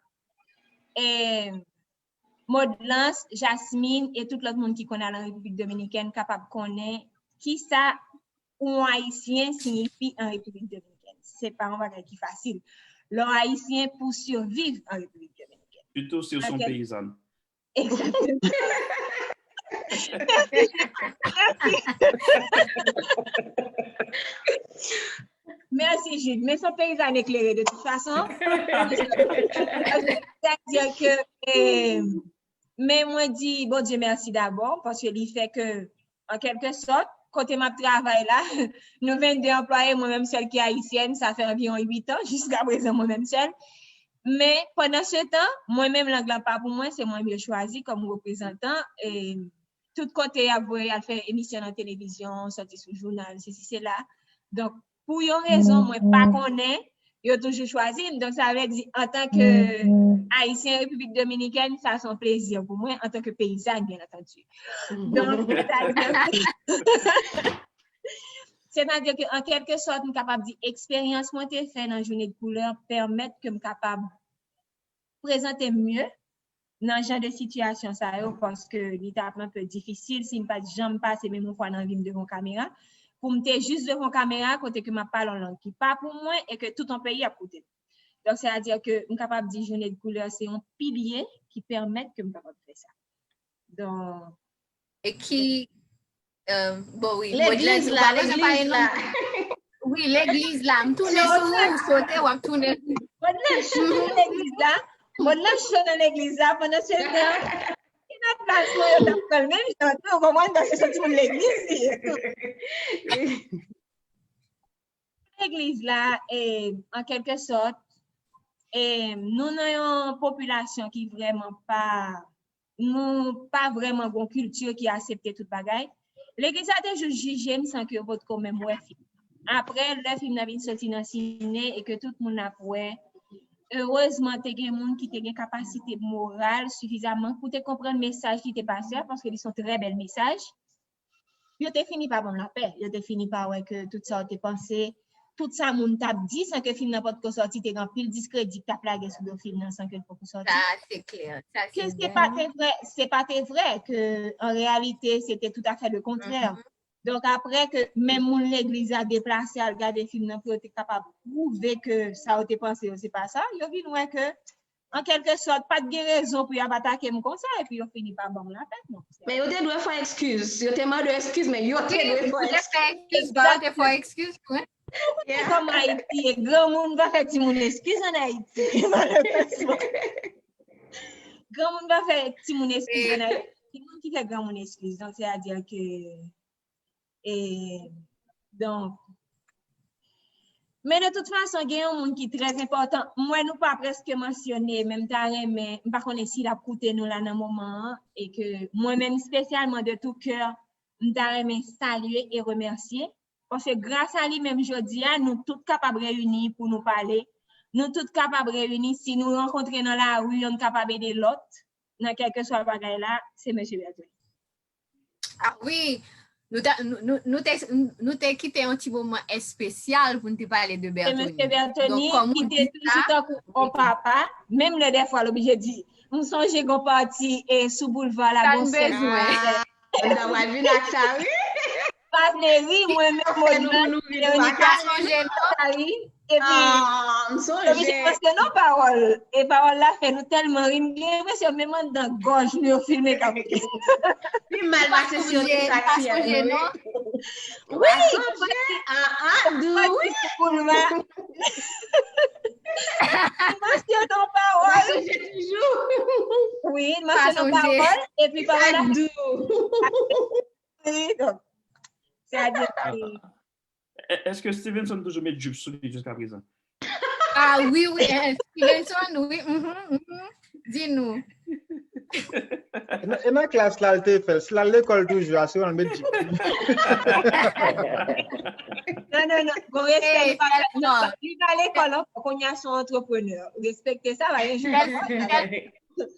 E Modlans, Jasmine e tout lòt moun ki konn al an Repiblik Dominikèn kapab konnen kisa yon Ayisyen siyifi an Repiblik Dominikèn. Se pa yon bagay ki fasil. Lè w Ayisyen pou siviv an Repiblik Dominikèn. Sitou si w se yon peyizàn. Exactement. Mèsi, Jude. Men se yon peyizàn eklere de tout fason. Sètadi ke, eh, men mwen di Bondye mèsi dabò, paske li fè ke, an kèlke sòt, kote m ap travay la, nou vennde anplwaye, mwen menm sèl ki ayisyèn, sa fè anviwon uit an, jiska prezan mwen menm sèl. Men, pandan se tan, mwen menm lang lan pa pou mwen, se mwen menm yo chwazi kòm reprezantan. E, tout kote y ap voye al fè emisyon nan televizyon, sòti sou jounal, sesi, sela. Donk, pou yon rezon mwen pa konnen, yo toujou chwazi m. Donk, sa vle di, antanke Ayisyen Repiblik Dominikèn, sa se yon plezi pou mwen, antanke peyizàn, byen antandi. Donk, sètadi ke, sètadi ke, an kèlke sòt, m kapab di, eksperyans mwen te fè nan Jounen de Koulè pèmèt ke m kapab prezante m mye nan jan de sitiyasyon sa yo, paske li t ap enpe difisil si m pa t janm pase menm yon fwa nan vi m devan kamera. Pou m te jis devan kamera, kote ke m ap pale yon lang ki pa pou mwen e ke tout yon peyi ap koute m. Donk, sètadi ke m kapab di Jounen de Koulè se yon pilye ki pèmèt ke m kapab fè sa. Donk, e ki, bon, wi, legliz la, legliz la. Wi, legliz la. M tounen sou ou, ou sote, w ap tounen sou. Modlans, legliz la. Modlans cho nan legliz la, pandan se tan, ki nan plas mwen yo t ap pran l menm jan tou, ou konprann, paske se timoun legliz li ye tou. Legliz la, e, an kèlke sòt, e, nou nan yon popilasyon ki vrèman pa, nou pa vrèman gon kilti ki aksepte tout bagay. Legliz la te jis jije m san ke yo potko menm wè fim. Apre, lè fim nan vin soti nan sine e ke tout moun ap wè, erezman te gen moun ki te gen kapasite moral sifizaman pou te konprann mesaj ki te pase a, paske li se yon trè bèl mesaj. Yo te fini pa ban m lapè. Yo te fini pa wè ke tout sa yo te panse, tout sa moun t ap di san ke fim nan potko sòti, te gen anpil diskredi k t ap lage sou do fim nan san ke l poko sòti. Sa se klè. Sa Ke se se pa te vrè, se pa te vrè ke an reyalite se te toutafè le kontrè. Donk apre ke menm moun legliz la deplase al gade fim nan pou yo te kapab pwouve ke sa yo te panse yo se pa sa, yo vin wè ke an kèlke sòt pa t gen rezon pou y ap atake m konsa epi yo fini pa ban m lapè. Non, se Men yo te dwe fè ekskiz. Yo te mande ekskiz, men yo te dwe fè Yo te ekskiz. fè ekskiz, yo te fè ekskiz, wi. Kòm Ayiti ye, granmoun pa fè timoun eskiz an Ayiti, malerezman. Granmoun pa fè timoun eskiz an Ayiti. Timoun ki fè granmoun eskiz. Donk, sètadi ke, e, donk, men de tout fason, gen yon moun ki trè enpòtan. M wè nou pa prèske mansyone, men m ta renmen, m pa konnen si l ap koute nou la nan moman an, e ke mwen menm espesyalman de tout cœur, m ta renmen salye e remèsye. Paske gras a li menm jodi a, nou tout kapab reyini pou nou pale. Nou tout kapab reyini si nou rankontre nan lari, yonn kapab ede lòt nan kèlkeswa bagay la, se mesye Bertrand. Ah wi, nou te, nou, nou, nou te, nou te kite yon ti moman espesyal pou n te pale de Se mesye Bertoni. Bertoni Donk, kòm ki ou te di toujou sa, tankou yon papa, menm lè dèfwa l oblije di, m sonje gon pati e sou boulva la sa gon n sèl bezwen. Ah, m ta pral vin ak sa, wi. Pa vle ri, mwen menm Fè nou Modman, pou nou ri, nou pa Veronica, ka Sonje non? sa ri, epi Ah, m yo oblije sonje. panse non pawòl. E pawòl la fè nou tèlman ri, m gen enpresyon menm anndan gòj nou yo filme k ap ri. Pi mal pase si yo te Sonje, sa pa kiyè sonje nou, non? wi. Pa sonje, ah, ah, dou, wi. Pou l va. Paske non Pa pawòl. Sonje toujou. Wi, Pa mache nan sonje. Pawòl, epi pawòl la Ak dou. ri. Donk, sètadi Atan. È- Èske Stevenson toujou met jip sou li jiska prezan? Ah wi, wi, eh, Stevenson, wi, mhm, mhm. Di nou. E nan- e nan klas la, l te fè l. Si l al lekòl toujou, asire w met jip. Non, non, non. Bon, respè, Hey, li pa, tèlfò, li pa lekòl ankò, kounye a se yon antreprenè. Respekte sa, pa gen jip. Tèl- tèl-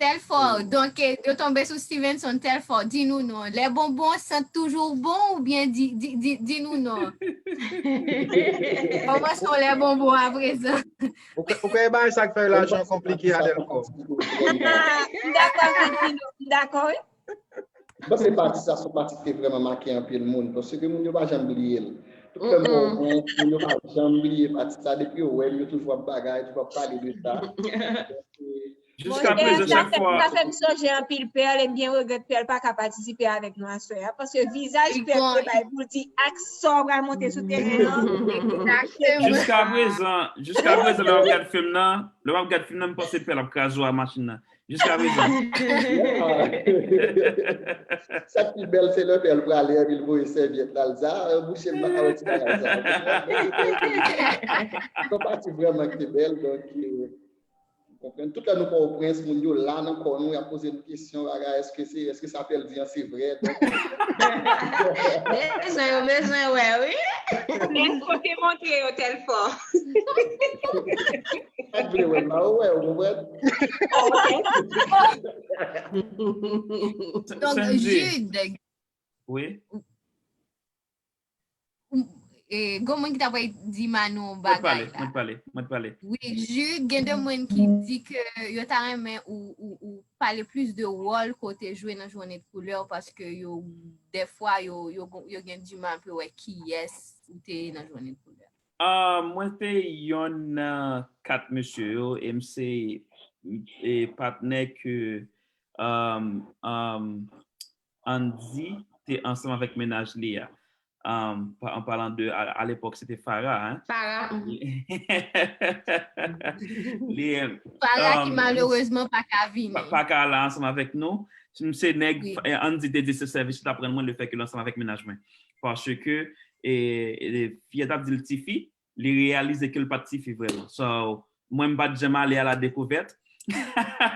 Tèlfò, donk, eh, yo tonbe sou Stevenson, Tèlfò, di nou non. Lè bonbon sant toujou bon oubyen di, di, di, di nou non? Kòman se lè bonbon aprezan? Ou kwè ou kwè e bagay sa k fè relasyon konplike a Tèlfò? M dakò avèk Dino, m dakò, wi. M panse pati sa se yon pati ki te vrèman make anpil moun, paske moun yo pa janm bliye l. Tout lè m wè w pran, moun yo pa janm bliye pati sa, depi yo wè m, yo toujou ap bagay, toujou ap pale de sa. Jiska prezan, Sa chak fè, fwa, sa fè m sonje anpil Pèl, e m gen regrèt Pèl pa ka patisipe avèk nou aswè a, paske vizaj Pèl te bay pou l di ak sa w pral monte sou teren an. Egzakteman. Jiska prezan, jiska prezan, lè w ap gad fim nan, lè w ap gad fim nan, m panse Pèl ap kraze w a machin nan. Jiska prezan. Sa k pi bèl, se lè Pèl prale, epi l voye sèvyèt la, l di, "Ah, bouche m, pa ka wè ti bagay sa." Yon pati vrèman ki te bèl, donk, eh, ou konprann. Tout lè nou pran Pòtoprens, moun yo la nan kò nou, y ap poze nou kesyon, bagay, èske se, èske sa Pèl di an se vrè? Donk, Bezwen yo bezwen wè, wi. Lè m pote montre yo Tèlfò. pa t vle wè m la, ou wè, ou konprann? Donk, Sandy. Jude, Wi. e, gon moun ki ta pral di Manou yon Mwen t pale, bagay la. mwen t pale, mwen t pale. Wi, Jude, gen de moun ki di ke yo ta renmen ou, ou, ou pale plis de wòl ke w te jwe nan Journée de Couleur, paske yo, dèfwa, yo, yo, yo gen dimal pou yo wè kiyès ou te ye nan Journée de Couleur. Ah, mwen te yonn nan kat mesye yo, e m se, e, patnè ke, um, um, Andy te ansanm avèk mennaj li a. Um, pa- an palan de, a, a lepòk, se te Farah, hein? Farah, mhm. Li, Farah ki um, malerezman pa ka vini. pa, pa ka la ansanm avèk nou. M se nèg, Wi. eh, Andy te di se sèvis li t ap rann mwen, le fè ke l ansanm avèk mennaj mwen. Paske, e, e, fi a t ap di l tifi, li reyalize ke l pa t tifi vrèman. So, mwen, m pa t janm ale a la dekouvèt.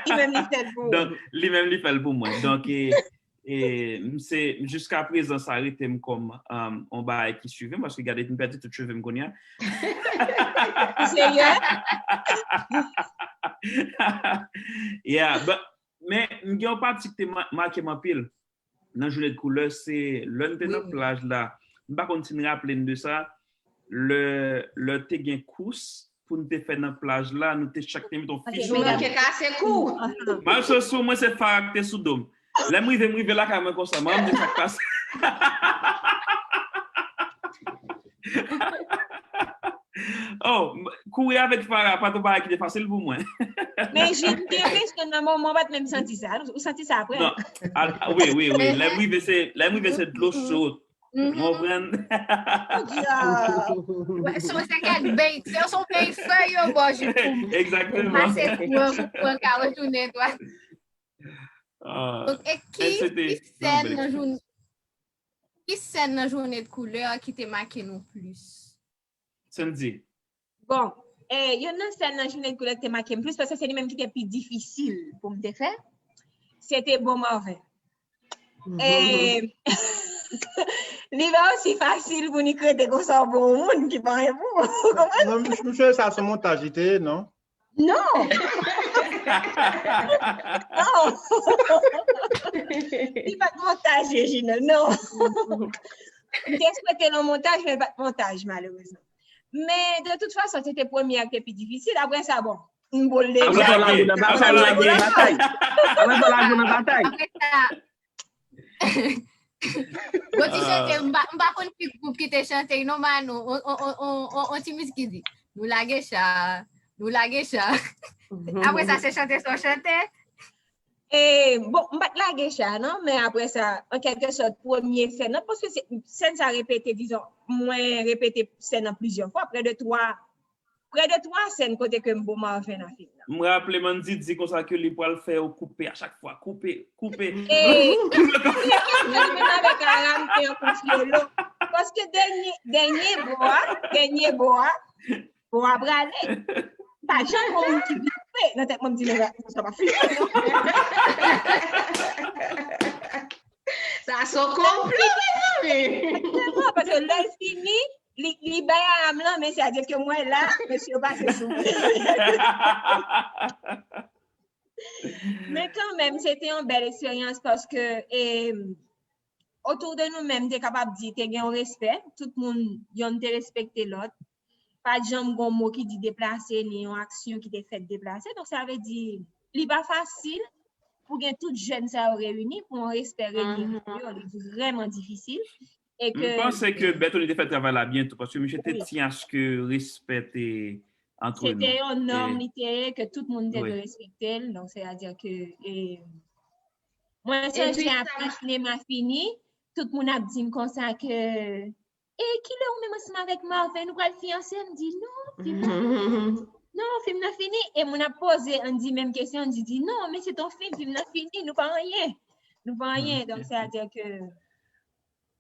Li menm li fè l pou ou. Donk, li menm li fè l pou mwen. Donk, e, e, m se, jiska prezan, sa rete m kòm, um, on bagay ki swive m, paske gade, m pèdi tout cheve m kounye a. Ou serye? Yeah, but, men m gen yon pati ki te ma- make m anpil nan Journée de Couleur, se lè n te nan Wi. Plaj la, M pa konn si n raple n de sa, lè, lè te gen kous pou n te fè nan plaj la, nou te chak te met yon fich. Nou manke kase kou. Malchans pou mwen, se Farah ki te sou do m. Lè m rive, m rive lakay mwen konsa, mwen m di sa k pase. Oh, kouri avèk Farah pa t yon bagay ki te fasil pou mwen. Men Jin, m te enpresyon nan moman, m pa t menm santi sa. Ou santi sa apre? Non, wi, wi, wi. Lè m rive, se, lè m rive, se dlo cho. Ou konprann? Se yon sekèt bèy, se yon bèy fèy yo bò jip. Egzakteman. Pase kouran pou pran ka retounen dwat. Donk, e ki, ki sèn nan jounen, ki sèn nan jounen de koulè ki te make nou plis? Sandy. Bon, eh, youn nan sèn nan jounen de koulè ki te make m plis, paske se li menm ki te pi difisil pou m te fè, se te Bon Marvin. E li pa osi fasil pou ni krete konsa ou bon moun ki pa anyen pou ou. Non, m swe sa se montaj li te ye, non? Non. Non. Li pa t montaj, Regina, non. M te swete nan montaj, men pa t montaj, malerezman. Men de tout fason, se te premye a ki te pi difisil. Apre sa, bon, m boule. Apre sa, lage nan batay. Apre sa, lage nan batay. Apre sa, bon ti chante, m pa, m pa konn ki gwoup ki te chante, non, Mano, on, on, on, on, on, on ti mizik ki di, nou lage cha, nou lage cha. Apre sa, se chante sa w chante. E, bon, m pa t lage cha, non, men apre sa, an kèlke sòt, premye sèn nan, paske se, sèn sa repete, dizon, mwen repete sèn nan plizyè fwa, prè de twa, prè de twa sèn kote ke m Bon Marvin nan fim nan. M raple m Andy di konsa ke li pral fè yo koupe a chak fwa. Koupe, koupe. E, menm avèk Aram te yon konfyolo. Paske dènye, dènye bo a, dènye bo a, bo a prale. Pa janm gon moun ki vin koupe. Nan tèt mwen, m di, non, sa pa fini. Sa se yon konplo, mezanmi. Paske lè l fini, li, li bay Aram lan, men se a di ke mwen la, mesye yo pase sou mwen. Men kanmenm, se te yon bèl eksperyans paske, e, otou de nou menm, te kapab di, te gen yon respè, tout moun, yonn te respekte lòt. Pa t janm gon mo ki di deplase, ni yon aksyon ki te fèt deplase. Donk, sa vle di, li pa fasil pou gen tout jèn sa yo reyini, pou yon respè reyini ant yo, li vrèman difisil. E M panse ke Bertony te fè travay la byen tou, paske misye te tyen aske respè te antre nou. Se te yon nòm, li te ye, ke tout moun te dwe respekte l. Donk, se a di ke, e, mwen sonje apre sinema fini, tout moun ap di m konsa ke, e kilè ou menm ansanm avèk Marvin, nou pral fiyanse? M di, non, fim nan fini. Non, fim nan fini. E moun ap poze Andy menm kesyon, Andy di, non, men se ton fim, fim nan fini, nou pa anyen. Nou pa anyen. Donk, se a di ke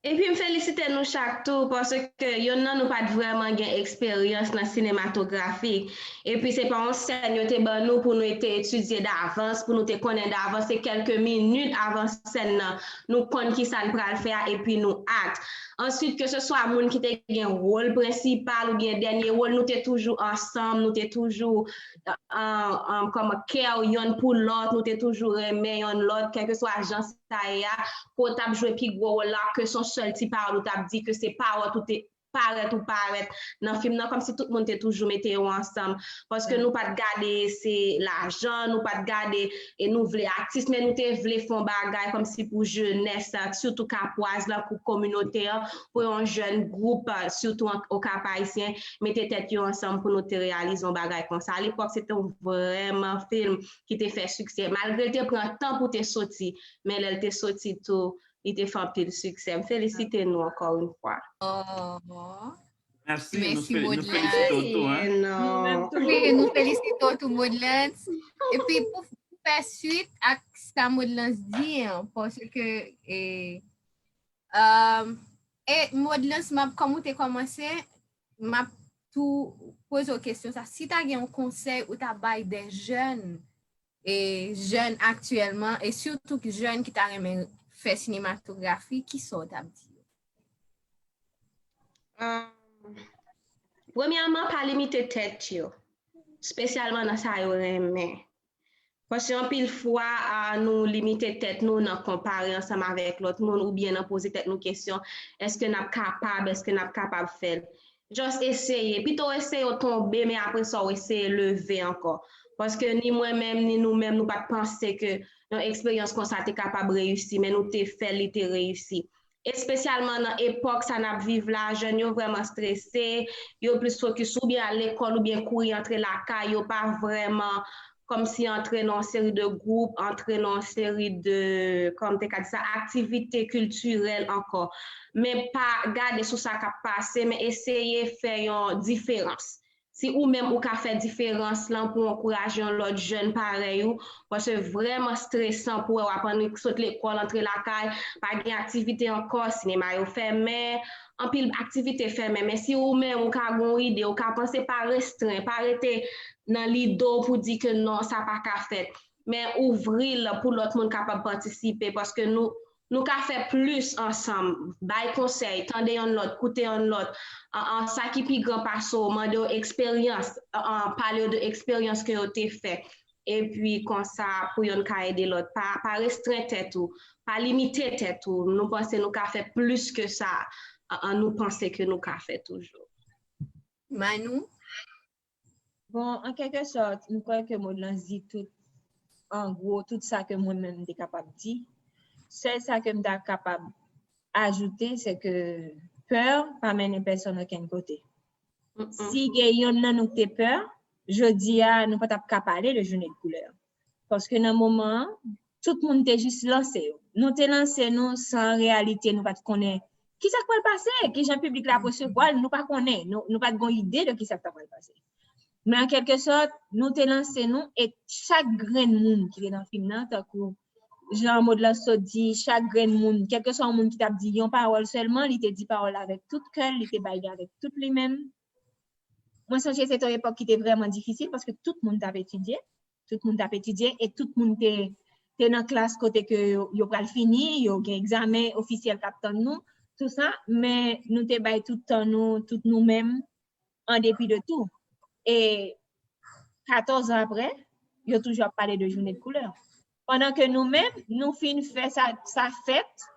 Epi m felisite nou chak tou, paske yonn nan nou pa t vrèman gen eksperyans nan sinematografi. Epi se pa yon sèn yo te ban nou pou nou te etidye davans, pou nou te konnen davans. Se kèlke minit avan sèn nan, nou konn kisa n pral fè a, epi nou act. Answit, ke se swa moun ki te gen wòl prensipal oubyen dènye wòl, nou te toujou ansanm, nou te toujou an, an, kòman kè yonn pou lòt, nou te toujou renmen yonn lòt, kèlkeswa jan sa ye a, ke w t ap jwe pi gwo wòl la, ke se yon sèl ti pawòl ou t ap di, ke se pawòl ou te parèt ou parèt nan fim nan, kòmsi tout moun te toujou mete yo ansanm. Paske nou pa t gade se lajan, nou pa t gade e nou vle atis, men nou te vle fè yon bagay kòmsi pou jenès la, sitou Kapwaz la, pou kominote an, pou yon jèn gwoup, sitou an, o Kap Ayisyen, mete tèt yo ansanm pou nou te reyalize yon bagay konsa. Alepòk, se te yon vrèman fim ki te fè siksè. Malgre l te pran tan pou te soti, men lè l te soti tou, li te fè anpil siksè. M felisite nou ankò yon fwa. Mèsi, nou felisite w tou, hein. Wi, nou felisite w tou, Modlens. Epi pou fè swit ak sa Modlens di an, paske e, e, e Modlens, m ap, kòm ou te kòmanse, m ap tou poze w kesyon sa. Si ta gen yon konsèy ou ta bay de jèn, e jèn aktyèlman, e sitou jèn ki ta renmen fè sinematografi, kisa w t ap di yo? Premyèman, pa limite tèt yo, espesyalman nan sa yo renmen. Paske anpil fwa, a, nou limite tèt nou nan konpare ansanm avèk lòt moun oubyen nan poze tèt nou kesyon, èske n ap kapab, èske n ap kapab fè l? Just eseye. Pito w eseye w tonbe, men apre sa w eseye leve ankò. Paske ni mwen menm, ni nou menm, nou pa t panse ke yon eksperyans konsa te kapab reyisi, men nou te fè l, li te reyisi. Espesyalman nan epòk sa n ap viv la, jèn yo vrèman strese, yo plis fokis oubyen al lekòl oubyen kouri antre lakay, yo pa vrèman kòmsi antre nan yon seri de gwoup, antre nan yon seri de, kòman m te ka di sa, aktivite kiltirèl ankò. Men pa gade sou sa k ap pase, men eseye fè yon diferans. Si ou menm ou ka fè diferans lan pou ankouraje yon lòt jèn parèy ou, paske vrèman stresan pou wè w ap annik sot lekòl, antre lakay, pa gen aktivite ankò, sinema yo fèmen, anpil aktivite fèmen. Men si ou menm ou ka gen yon ide, ou ka panse, pa restren, pa rete nan lide w pou di ke non, sa pa ka fèt. Men ouvri l pou lòt moun kapab patisipe, paske nou, nou ka fè plis ansanm, bay konsèy, tande yonn lòt, koute yonn lòt. An, an, sa ki pi gran pase w, mande yo eksperyans, an, an, pale yo de eksperyans ke yo te fè. Epi konsa, pou yonn ka ede lòt. Pa, pa restren tèt ou, pa limite tèt ou. Nou panse nou ka fè plis ke sa, an, an, nou panse ke nou ka fè toujou. Manou? Bon, an kèlke sòt, m kwè ke Modlans di tout, an gwo, tout sa ke mwen menm m te kapab di. Sèl sa ke m ta kapab ajoute, se ke pè pa mennen pèsonn okenn kote. Si gen yonn nan nou ki te pè, jodi a, nou pa t ap ka pale de jounen de koulè. Paske nan moman an, tout moun te jis lanse yo. Nou te lanse nou san reyalite, nou pa t konnen ki sa k pral pase, ki jan piblik la ap resevwa l, nou pa konnen, nou, nou pa t gon ide de ki sa k ta pral pase. Men an kèlke sòt, nou te lanse nou e chak grenn moun ki te nan fim nan, tankou jan Modlans sot di, chak grenn moun, kèlkeswa yon moun ki t ap di yon pawòl sèlman, li te di pawòl avèk tout kè l, li te bay li avèk tout li menm. Mwen sonje se te yon epòk ki te vrèman difisil paske tout moun t ap etidye. Tout moun t ap etidye e tout moun te, te nan klas kote ke yo, yo pral fini, yo gen egzamen ofisyèl k ap tann nou, tou sa, men nou te bay tout tan nou, tout nou menm, an depi de tou. E katòz an apre, yo toujou ap pale de jounen de koulè. Pandan ke nou menm, nou fin fè sa, sa fèt,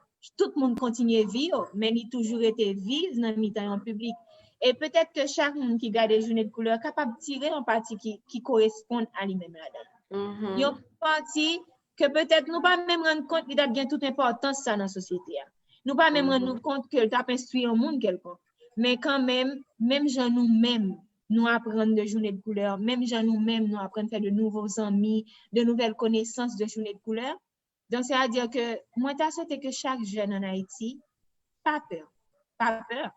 tout moun kontinye vi yo, men li toujou rete viv nan mitan yon piblik. E petèt ke chak moun ki gade jounen de koulè kapab tire yon pati ki, ki koresponn a li menm ladan l. Yon pati ke petèt nou pa menm rann kont li t ap gen tout enpòtans sa nan sosyete a. Nou pa menm rann nou kont ke l t ap enstwi yon moun kèlkonk. Men kanmenm, menm jan nou menm, nou aprann de jounen de koulè, menm jan nou menm, nou aprann fè de nouvo zanmi, de nouvèl konesans de jounen de koulè. Donk, sètadi ke mwen ta swete ke chak jèn ann Ayiti pa pè, pa pè.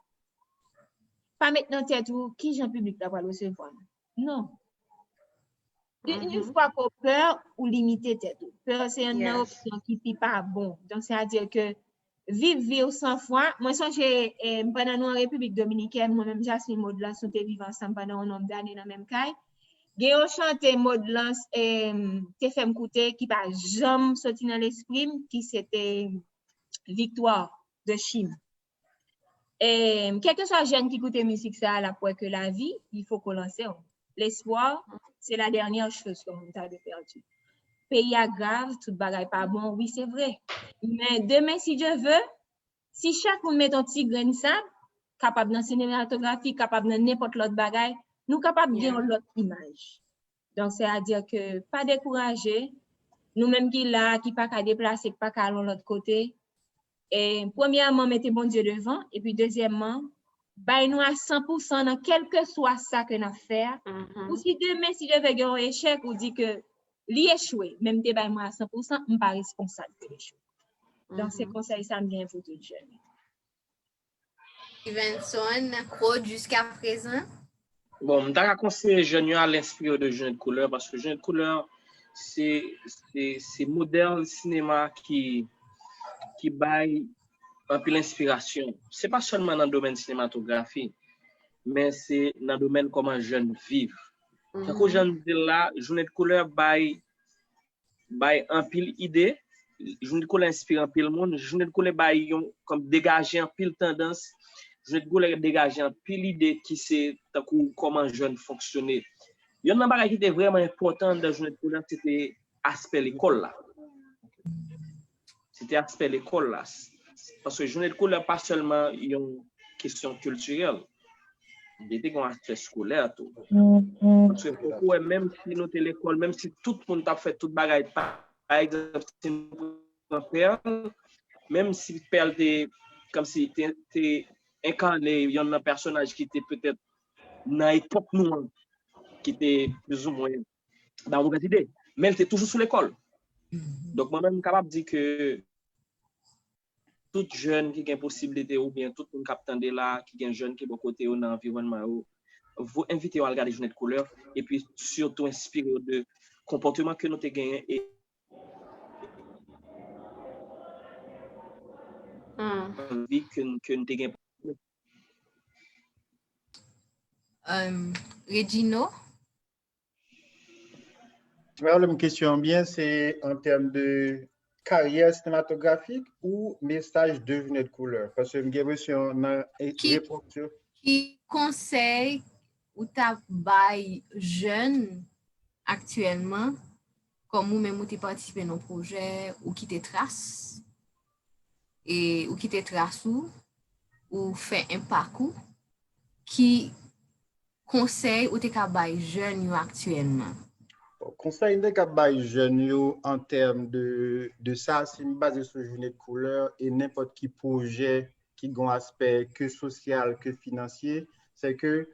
Pa met nan tèt ou ki jan piblik la pral resevwa m. Non. Yon fwa ke w pè, ou limite tèt ou. Pè se yonn nan opsyon ki pi pa bon. Donk, sètadi ke viv vi w san fwa. Mwen sonje, eh, pandan nou an Repiblik Dominikèn, mwen menm Jasmine Modlans, nou te viv ansanm pandan yon nonb dane nan menm kay. Gen yon chante Modlans, eh, te fè m koute ki pa janm soti nan lespri m, ki se te Viktwa de Chim. E kèlkeswa jèn ki koute mizik sa a, l ap wè ke lavi, il faut qu'on lance. L'espoir, c'est la dernière chose que moun ta dwe pèdi. Peyi a grav, tout bagay pa bon, wi, se vre. Men demen, si Dye ve, si chak moun met yon ti grenn sab, kapab nan sinematografi, kapab nan nenpòt lòt bagay, nou kapab gen yon lòt imaj. Donk, sètadi ke pa dekouraje, nou menm ki la, ki pa ka deplase, ki pa ka al yon lòt kote, e, premyèman, mete Bondye devan, epi dezyèmman, bay nou a san pou san nan kèlkeswa sa ke n ap fè a. Ou si demen, si Dye ve, gen yon echèk, ou di ke li echwe, men m te bay mwen a san pou san, m pa responsab de l echwe. Donk, se konsèy sa m gen pou tout jèn. Stevenson Claude jiska prezan. Bon, m ta ka konseye jèn yo al enspire yo de Jounen de Koulè, paske Jounen de Koulè, se, se, se modèl sinema ki, ki bay anpil enspirasyon. Se pa sèlman nan domèn sinematografi, men se nan domèn kòman jèn viv. Tankou jan m di l la, Jounen de Koulè bay bay anpil ide. Jounen de Koulè enspire anpil moun. Jounen de Koulè bay yon, kòm degaje anpil tandans. Jounen de Koulè degaje anpil ide ki se tankou kòman jèn fonksyone. Yonn nan bagay ki te vrèman enpòtan anndan Jounen de Koulè, se te aspè lekòl la. Se te aspè lekòl la. Paske jounen de koulè pa sèlman yon kesyon kiltirèl. Li te gen yon aspè eskolè tou. Paske fòk ou wè, menm si nou te lekòl, menm si tout moun t ap fè tout bagay, pa, pa egzanp, si nou pran Pèl, menm si Pèl te, kòmsi, te, te enkane yonn nan pèsonaj ki te petèt nan epòk nou an, ki te plizoumwen ba move ide, men l te toujou sou lekòl. Donk, mwen menm, m kapab di ke tout jèn ki gen posiblite, oubyen tout moun k ap tande la, ki gen jèn ki bò kote yo nan anviwònman yo, vou envite yo al gade Jounen de Koulè, epi sitou enspire yo de konpòteman ke nou te genyen e Hmm. anvi ke, n- ke n te gen. Um, Regino, Mwen, kesyon an byen, se an tèm de karyè sinematografik ou mesaj de Jounen de Koulè? Paske m gen enpresyon nan e- Ki- repons yo. Ki konsèy ou t ap bay jèn aktyèlman, kòm ou menm ou te patisipe nan pwojè, ou kite tras, e ou kite tras ou, ou fè enpak ou, ki konsèy ou te ka bay jèn yo aktyèlman? Bon, konsèy m te ka bay jèn yo an tèm de, de sa, si m baze sou Jounen de Koulè e nenpòt ki pwojè ki gen yon aspè ke sosyal, ke finansye, se ke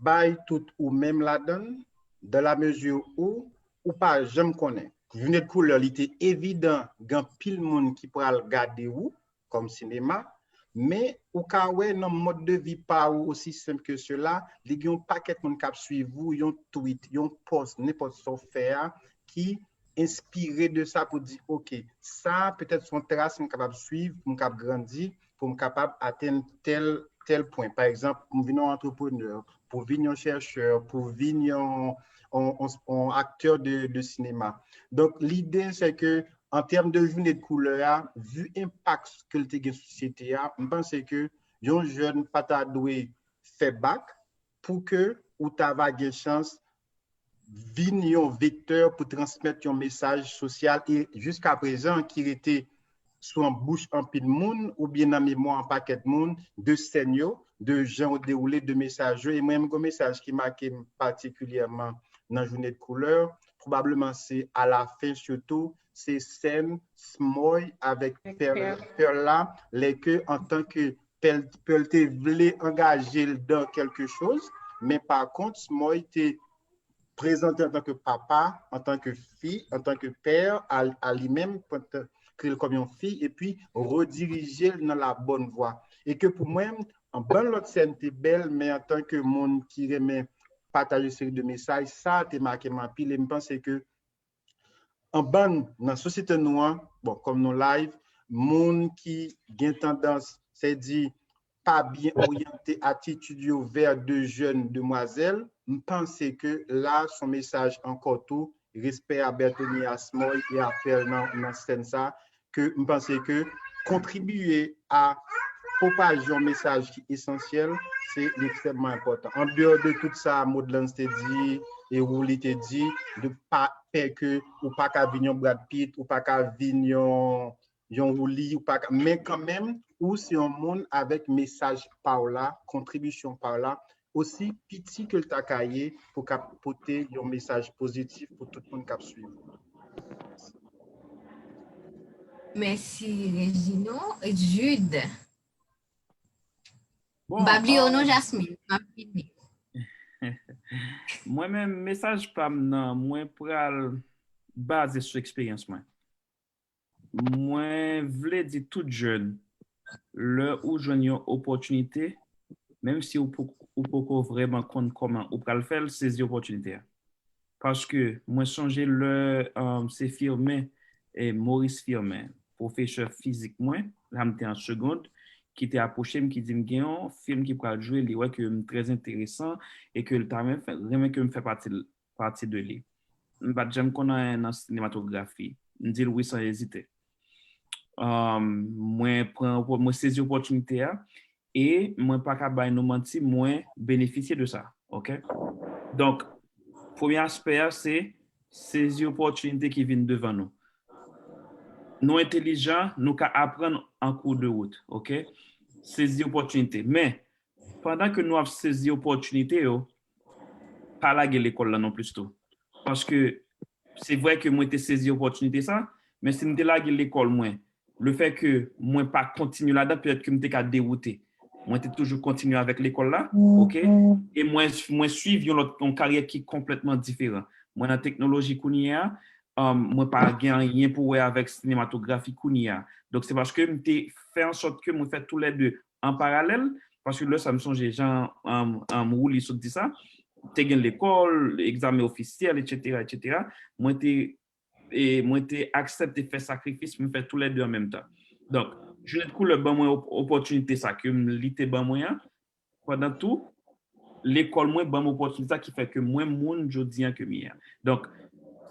bay tout ou menm ladan l, dans la mesure où ou pa janm konnen. Jounen de Koulè, li te evidan, gen anpil moun ki pral gade ou kòm sinema, men ou ka wè nan mòd de vi pa ou, osi senp ke sela, li gen yon pakèt moun k ap swiv ou, yon tweet, yon post, nenpòt sa w fè a, ki enspire de sa pou di, oke, sa petèt se yon tras m kapab swiv, pou m kapab grandi, pou m kapab atenn tèl, tèl pwen. Pa egzanp, pou m vin yon antreprenè, pou vin yon chèchè, pou vin yon, yon, yon, yon aktè de, de sinema. Donk, lide, se ke, an tèm de Jounen de Koulè a, vi enpak ke l te gen sou sosyete a, m panse ke yon jèn pa ta dwe fè bak pou ke ou ta va gen chans vin yon vektè pou transmèt yon mesaj sosyal e jiska prezan ki rete sou an bouch anpil moun oubyen nan memwa an pakèt moun de sèn yo, de jan yo dewoule, de mesaj yo. E mwen menm, gen yon mesaj ki make m patikilyèman nan Jounen de Koulè, pwobableman se alafen sitou, se sèn Smoy avèk Pèl la, lè ke antanke Pèl, Pèl te vle angaje l dan kèlke choz, men pa kont, Smoy te prezante antanke papa, antanke fi, antanke pè a, a li menm, kreye l kòm yon fi, epi redirije l nan la bòn vwa. E ke pou mwen, an bann lòt sèn te bèl, men antanke moun ki renmen pataje seri de mesaj, sa te make m anpil, e m panse ke an bann nan sosyete nou an, bon, kòm nou live, moun ki gen tandans, se di, pa byen oryante atitid yo vè de jèn demwazèl, m panse ke la, se yon mesaj ankò tou, respè a Berthony, a Smoy e a Pèl nan, nan sèn sa, ke m panse ke kontribiye a pwopaje yon mesaj ki esansyèl, se li ekstrèmman enpòtan. An deyò de tout sa Modlans te di, e Wooly te di, de pa pè ke ou pa ka vin yon Brad Pitt, ou pa ka vin yon, yon Wooly, ou pa ka, men kanmenm, ou se yon moun avèk mesaj pa w la, kontribisyon pa w la, osi piti ke l ta ka ye, pou ka pote yon mesaj pozitif pou tout moun k ap swiv. Mèsi, Regino. Jude. Bon, M pa bliye w non, um, Jasmine. M ap vini. Mwen menm, mesaj pa m nan, mwen pral baze sou eksperyans mwen. Mwen vle di tout jèn, lè ou jwenn yon opòtinite, menm si ou poko, ou poko vrèman konn kòman ou pral fè l, sezi opòtinite a. Paske mwen sonje lè, um, se Firmin, e Maurice Firmin, pwofesè fizik mwen, lè m te an segond, ki te apwoche m, ki di m gen yon fim ki pral jwe, li wè ke m trè enteresan e ke l ta renmen fè, renmen ke m fè pati, pati de li. M pa t janm konn anyen nan sinematografi. M di l wi san ezite. Um, mwen pran, mwen sezi opòtinite a e mwen pa ka bay nou manti, mwen benefisye de sa. Oke? Donk, premye aspè a, se sezi opòtinite ki vin devan nou. Nou entelijan, nou ka aprann an kou de wout, oke? Sezi opòtinite. Men, pandan ke nou ap sezi opòtinite yo, pa lage lekòl la non plis tou. Paske se vre ke mwen te sezi opòtinite sa, men si m te lage lekòl mwen, le fè ke mwen pa kontinye ladan, petèt ke m te ka dewoute. Mwen te toujou kontinye avèk lekòl la, oke? E mwen, mwen swiv yon lòt, yon karyè ki konplètman diferan. Mwen nan teknoloji kounye a, um, mwen pa gen anyen pou wè avèk sinematografi kounye a. Donk, se paske m te fè an sòt ke mwen fè tou lè de an paralèl, paske lè sa m sonje jan, um, um, Wouli sot di sa, te gen lekòl, egzamen ofisyèl, etsetera, etsetera. Mwen te, e, mwen te aksepte fè sakrifis, mwen fè tou lè de an menm tan. Donk, Jounen de Koulè ban mwen op-, opòtinite sa ke m, li te ban mwen an, pandan tou, lekòl mwen ban m opòtinite sa ki fè ke mwen moun jodi an ke m ye a. Donk,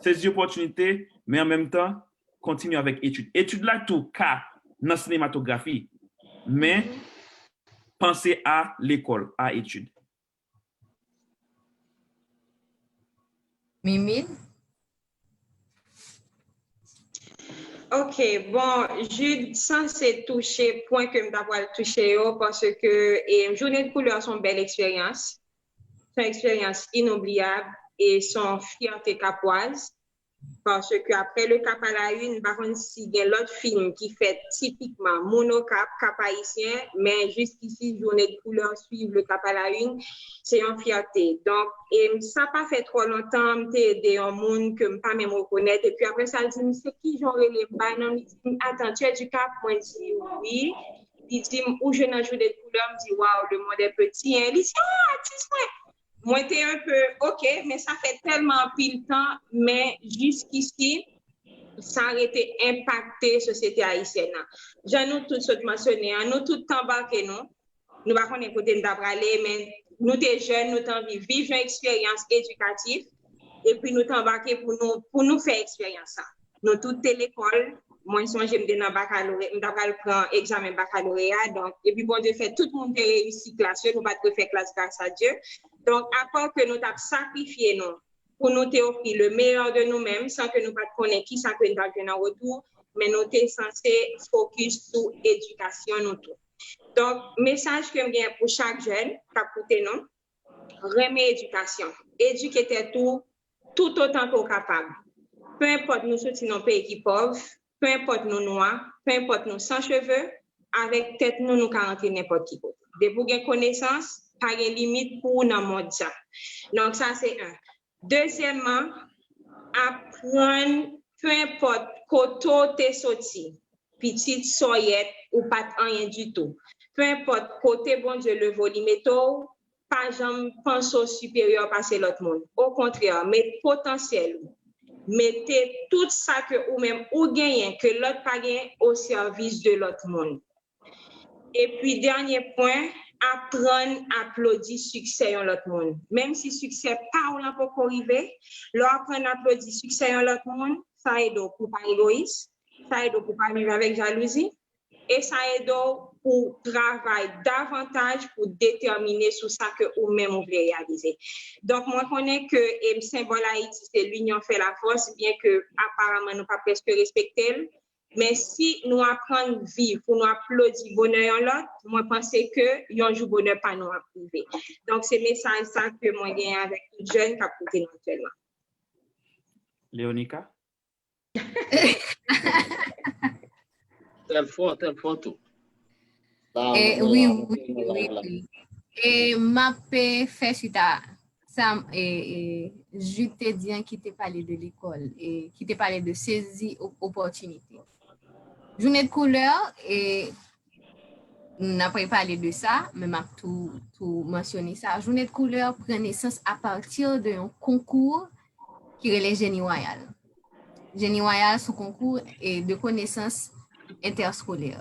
sezi opòtinite, men an menm tan, kontinye avèk etid. Etid la tou ka nan sinematografi, men panse a lekòl, a etid. Mimine? Ok, bon, Jude sanse touche pwen ke m ta pral touche yo, paske e, Jounen de Koulè se yon bèl eksperyans. Se yon eksperyans inoubliyab e se yon fyète kapwaz. Paske apre Le Cap à la Une, m pa konn si gen lòt fim ki fèt tipikman moun Okap, Kap Ayisyen, men jiskisi Jounen de Koulè swiv Le Cap à la Une, se yon fyète. Donk, e m, sa pa fè twò lontan, m te ede yon moun ke m pa menm rekonèt, epi apre sa, l di m, se kijan w rele m, bay non m, li di m, attends, tu es du Cap? Mwen di, wi. Li di m, ou jwe nan Jounen de Koulè? M di, waw, le monde est petit, hein. Li di, oh, atis mwen! Mwen te un peu, ok, men sa fè tèlman anpil tan, men jiskisi, sa rete enpakte sosyete ayisyèn nan. Jan nou tout sot mansyone an, nou tout t anbake nou. Nou pa konnen kote n ta prale, men nou te jèn, nou t anvi viv yon eksperyans edikatif, epi nou t anbake pou nou, pou nou fè eksperyans sa. Nou tout te lekòl, mwen sonje m te nan bakalore, m ta pral pran egzamen bakaloreya, donk, epi Bondye fè tout moun te reyisi klas yo, nou pa t refè klas gras a Dye. Donk, apa ke nou t ap sakrifye nou, pou nou te ofri le meilleur de nou menm, san ke nou pa t konnen kisa ke n t ap jwenn an retou, men nou te sanse fokis sou edikasyon nou tou. Donk, mesaj ke m gen pou chak jèn k ap koute nou, renmen edikasyon. Edike tèt ou toutotan ke w kapab. Pe enpòt nou soti nan yon peyi ki pòv, pe enpòt nou nwa, pe enpòt nou san cheve, avèk tèt nou, nou ka rantre nenpòt ki kote. Depi w gen konesans, pa gen limit pou ou nan mond sa. Donk, sa se en. Dezyèmman, aprann, pe enpòt kote w te soti, pitit, sòyèt, ou pa t anyen ditou. Pe enpòt kote Bondye leve w, li mete w, pa janm panse w siperyè pase lòt moun. Okontrè, met potansyèl ou, mete tout sa ke ou menm ou genyen, ke lòt pa genyen, o sèvis de lòt moun. Epi, dènye pwen, aprann aplodi siksè yon lòt moun. Menm si siksè pa w lan poko rive, lè w aprann aplodi siksè yon lòt moun, sa ede w pou w pa egoyis, sa ede w pou w pa viv avèk jalouzi, e sa ede w pou w travay davantaj pou w detèmine sou sa ke ou menm ou vle reyalize. Donk, mwen konnen ke, em, senbòl Ayiti se l'union fait la force, byen ke aparaman nou pa prèske respekte l, men si nou aprann viv pou nou aplodi bonè yon lòt, mwen panse ke yon jou bonè pa nou ap rive. Donk, se mesaj sa ke mwen genyen avèk tout jèn k ap koute nou aktyèlman. Leonica? Tèl fò, tèl fò tou. E, wi, wi, wi, wi. E m ap, e, fè swit a sa, e, e, Jude te di an, ki te pale de lekòl, e ki te pale de sezi op-, opòtinite. Jounen de koulè, e n ap repale de sa, men m ap tou, tou mansyone sa. Jounen de koulè pran nesans apati de yon konkou ki rele Jeni Wayal. Jeni Wayal se yon konkou, e, de konesans entèskolè,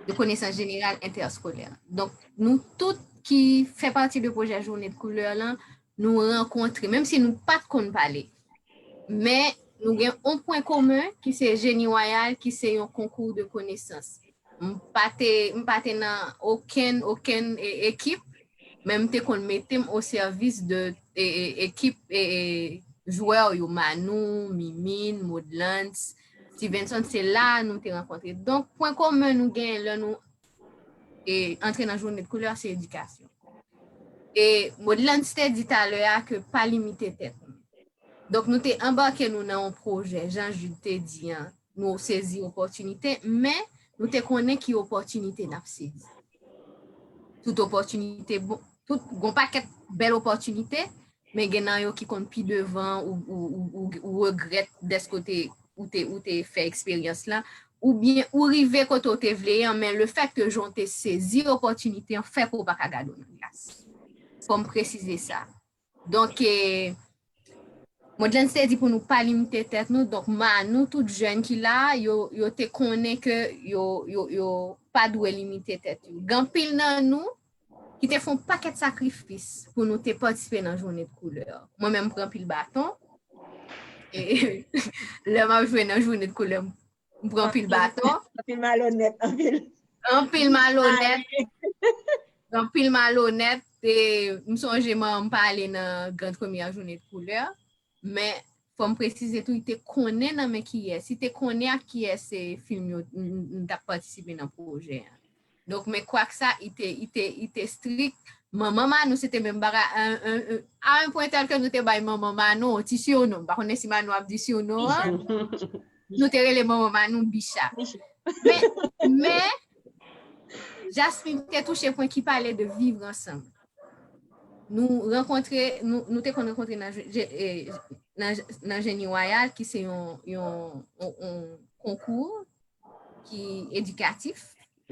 de konesans jeneral entèskolè. Donk, nou tout ki fè pati de pwojè Jounen de Koulè lan, nou rankontre, menm si nou pa t konn pale. Men, nou gen yon pwen komen ki se Jeni Wayal, ki se yon konkou de konesans. M pa te, m pa te nan okenn, okenn, e, ekip, men m te konn mete m o sèvis de, e, e, ekip, e, e, jwè yo, Manou, Mimine, Modlans, Stevenson, se la nou te rankontre. Donk, pwen komen nou genyen lè nou e, antre nan jounen de koulè, se edikasyon. E Modlans te di talè a ke pa limite tèt nou. Donk, nou te anbake nou nan yon pwojè, jan Jude te di an, nou sezi opòtinite, men nou te konnen ki opòtinite n ap sezi. Tout opòtinite, bon, tout, gon pakèt bèl opòtinite, men gen nan yo ki konn pi devan ou, ou, ou, ou, ou regrèt dèske ou te, ou te, ou te fè eksperyans la, oubyen ou rive kote ou te vle an, men le fèt ke jan w te sezi opòtinite an fè ke w pa ka gade w nan glas. Fò m presize sa. Donk, e, Modlens te di pou nou pa limite tèt nou. Donk, Manou, tout jèn ki la, yo, yo te konnen ke yo, yo, yo pa dwe limite tèt yo. Gen anpil nan nou ki te fè yon pakèt sakrifis pou nou te patisipe nan jounen de koulè. Mwen menm, m pran anpil baton. E lè m ap jwe nan jounen de koulè, m pran anpil baton. Anpil malonèt, anpil. Anpil malonèt. Anpil malonèt. E m sonje manman m pa ale nan gran premyè jounen de koulè. Men, fò m presize tou, li te konnen nan men kiyès. Li te konnen ak kiyès se fim yo, m, m, m t ap patisipe nan pwojè an. Donk, men kwak sa, li te, li te, li te strik. Manman Manou, se te menm bagay, a, a, a un point tel ke nou te bay manman Manou yon ti siwnon. M pa konnen si Manou ap di siwnon an. Nou te rele manman Manou Bicha. Men, men, Jasmine te touche pwen ki pale de vivre ansanm. Nou rankontre, nou, nou te konn rankontre nan, je- je- eh, nan, nan Jeni Wayal, ki se yon, yon, yon, yon konkou ki edikatif.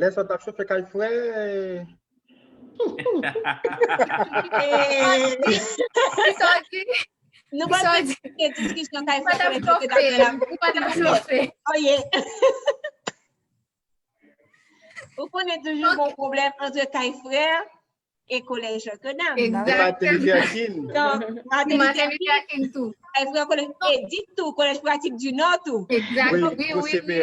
Lè sa t ap chofe kay frè. Kisa w di? Nou pa t ap fè diskisyon kay frè. Ou pa t ap chofe. Ou pa t ap chofe. Oye. Ou konnen toujou gon pwoblèm ant kay frè e kolèj Notre-Dame. Exactement. Martin Luther King. Donk, Martin Luther King tou. Kay frè kolèj Edith tou, kolèj Pratik du Nord tou. Exact. Wi, wi, wi.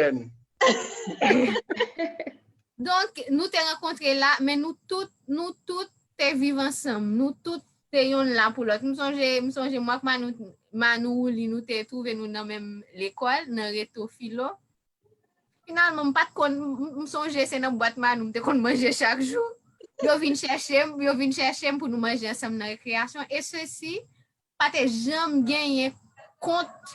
Donk, nou te rankontre la, men nou tout, nou tout te viv ansanm. Nou tout te yonn la pou lòt. M sonje, m sonje mwen ak Manou, Manou Wouli, nou te twouve nou nan menm lekòl, nan Reto Filo. Finalman, m pa t konn, m, m sonje se nan bwat Manou m te konn manje chak jou. Yo vin chèche m, yo vin chèche m pou nou manje ansanm nan rekreyasyon. E sesi, pa te janm genyen kont,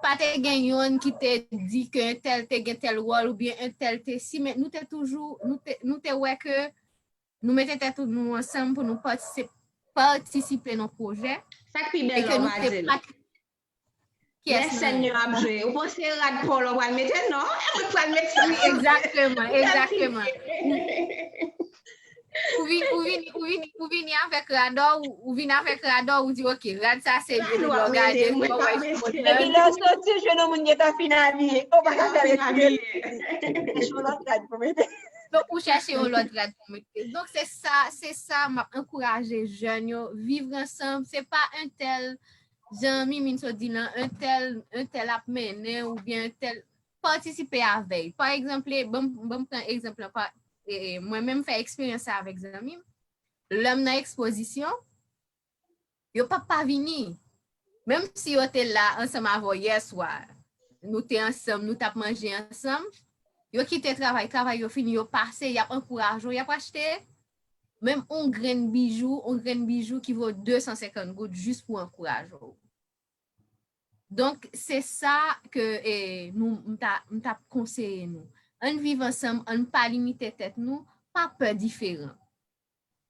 pa te gen yonn ki te di ke entèl te gen tèl wòl oubyen entèl te si, men nou te toujou, nou te, nou te wè ke nou mete tèt nou ansanm pou nou patisi-, patisipe nan pwojè. Sa k pi bèl lè w pa di l. Lè sèn yo ap jwe, ou panse rad pa w la w pral mete? Non, e mwen k pral mete sa. Wi, egzakteman, egzakteman. Ou vin, ou vin, ou vin, ou vini avèk rad ou, ou vin avèk rad ou, ou di, "Ok, rad sa se li, lè w gade, ou wè se modèl." Epi lè w soti, jwenn yon moun gentan fin abiye. Ou pa ka fè retire. Chèche yon lòt rad pou mete. Donk, ou chèche yon lòt rad pou mete. Donk, se sa, se sa, m ap ankouraje jèn yo, viv ansanm. Se pa entèl, jan Mimine sot di lan, entèl, entèl ap mennen oubyen entèl patisipe avè l. Pa egzanp, ban m, ban m pran egzanp lan, pa, e, e, mwen menm fè eksperyans sa avèk zanmi m. Lè m nan ekspozisyon, yo p ap pa vini. Menm si yo te la ansanm avè w yè swa, nou te ansanm, nou t ap manje ansanm, yo kite travay, travay yo fini, yo pase, y ap ankouraje w, y ap achte menm yon grenn bijou, yon grenn bijou ki vo de san senkant goud jis pou ankouraje w. Donk, se sa ke, e, nou, m ta, m t ap konseye nou. Ann viv ansanm, ann pa limite tèt nou, pa pè diferan.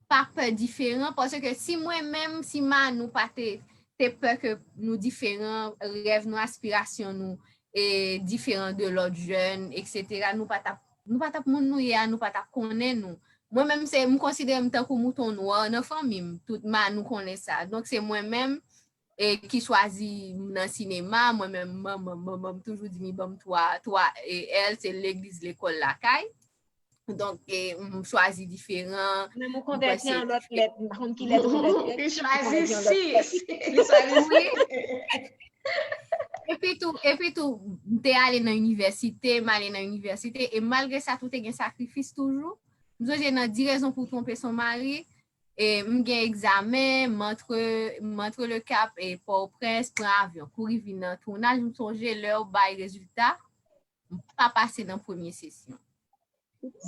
Pa pè diferan, paske si mwen menm, si Manou pa te, te pè ke nou diferan, rèv nou, aspirasyon nou, e, diferan de lòt jèn, etsetera, nou pa t ap, nou pa t ap moun nou ye a, nou pa t ap konnen nou. Mwen menm, se, m konsidere m tankou mouton nwa nan fanmi m. Tout Manou konnen sa. Donk, se mwen menm, e, ki chwazi m nan sinema, mwen menm, manman, manman m toujou di m li ban m twa, twa, e, L, se legliz, lekòl, lakay. Donk, e, m chwazi diferan. Menm ou konvèti an lòt lèt, m pa konn ki lèt ou konvèti. Li chwazi sis. Li chwazi sis. Epi tou, epi tou, m te ale nan inivèsite, m ale nan inivèsite, e malgre sa, tou te gen sakrifis toujou. M sonje nan Dix raisons pour tromper son mari, E m gen egzamen, m antre, m antre Le Cap e Pòtoprens, pran avyon, kouri vin nan tounaj, m sonje lè yo bay rezilta, m pa pase nan premye sesyon.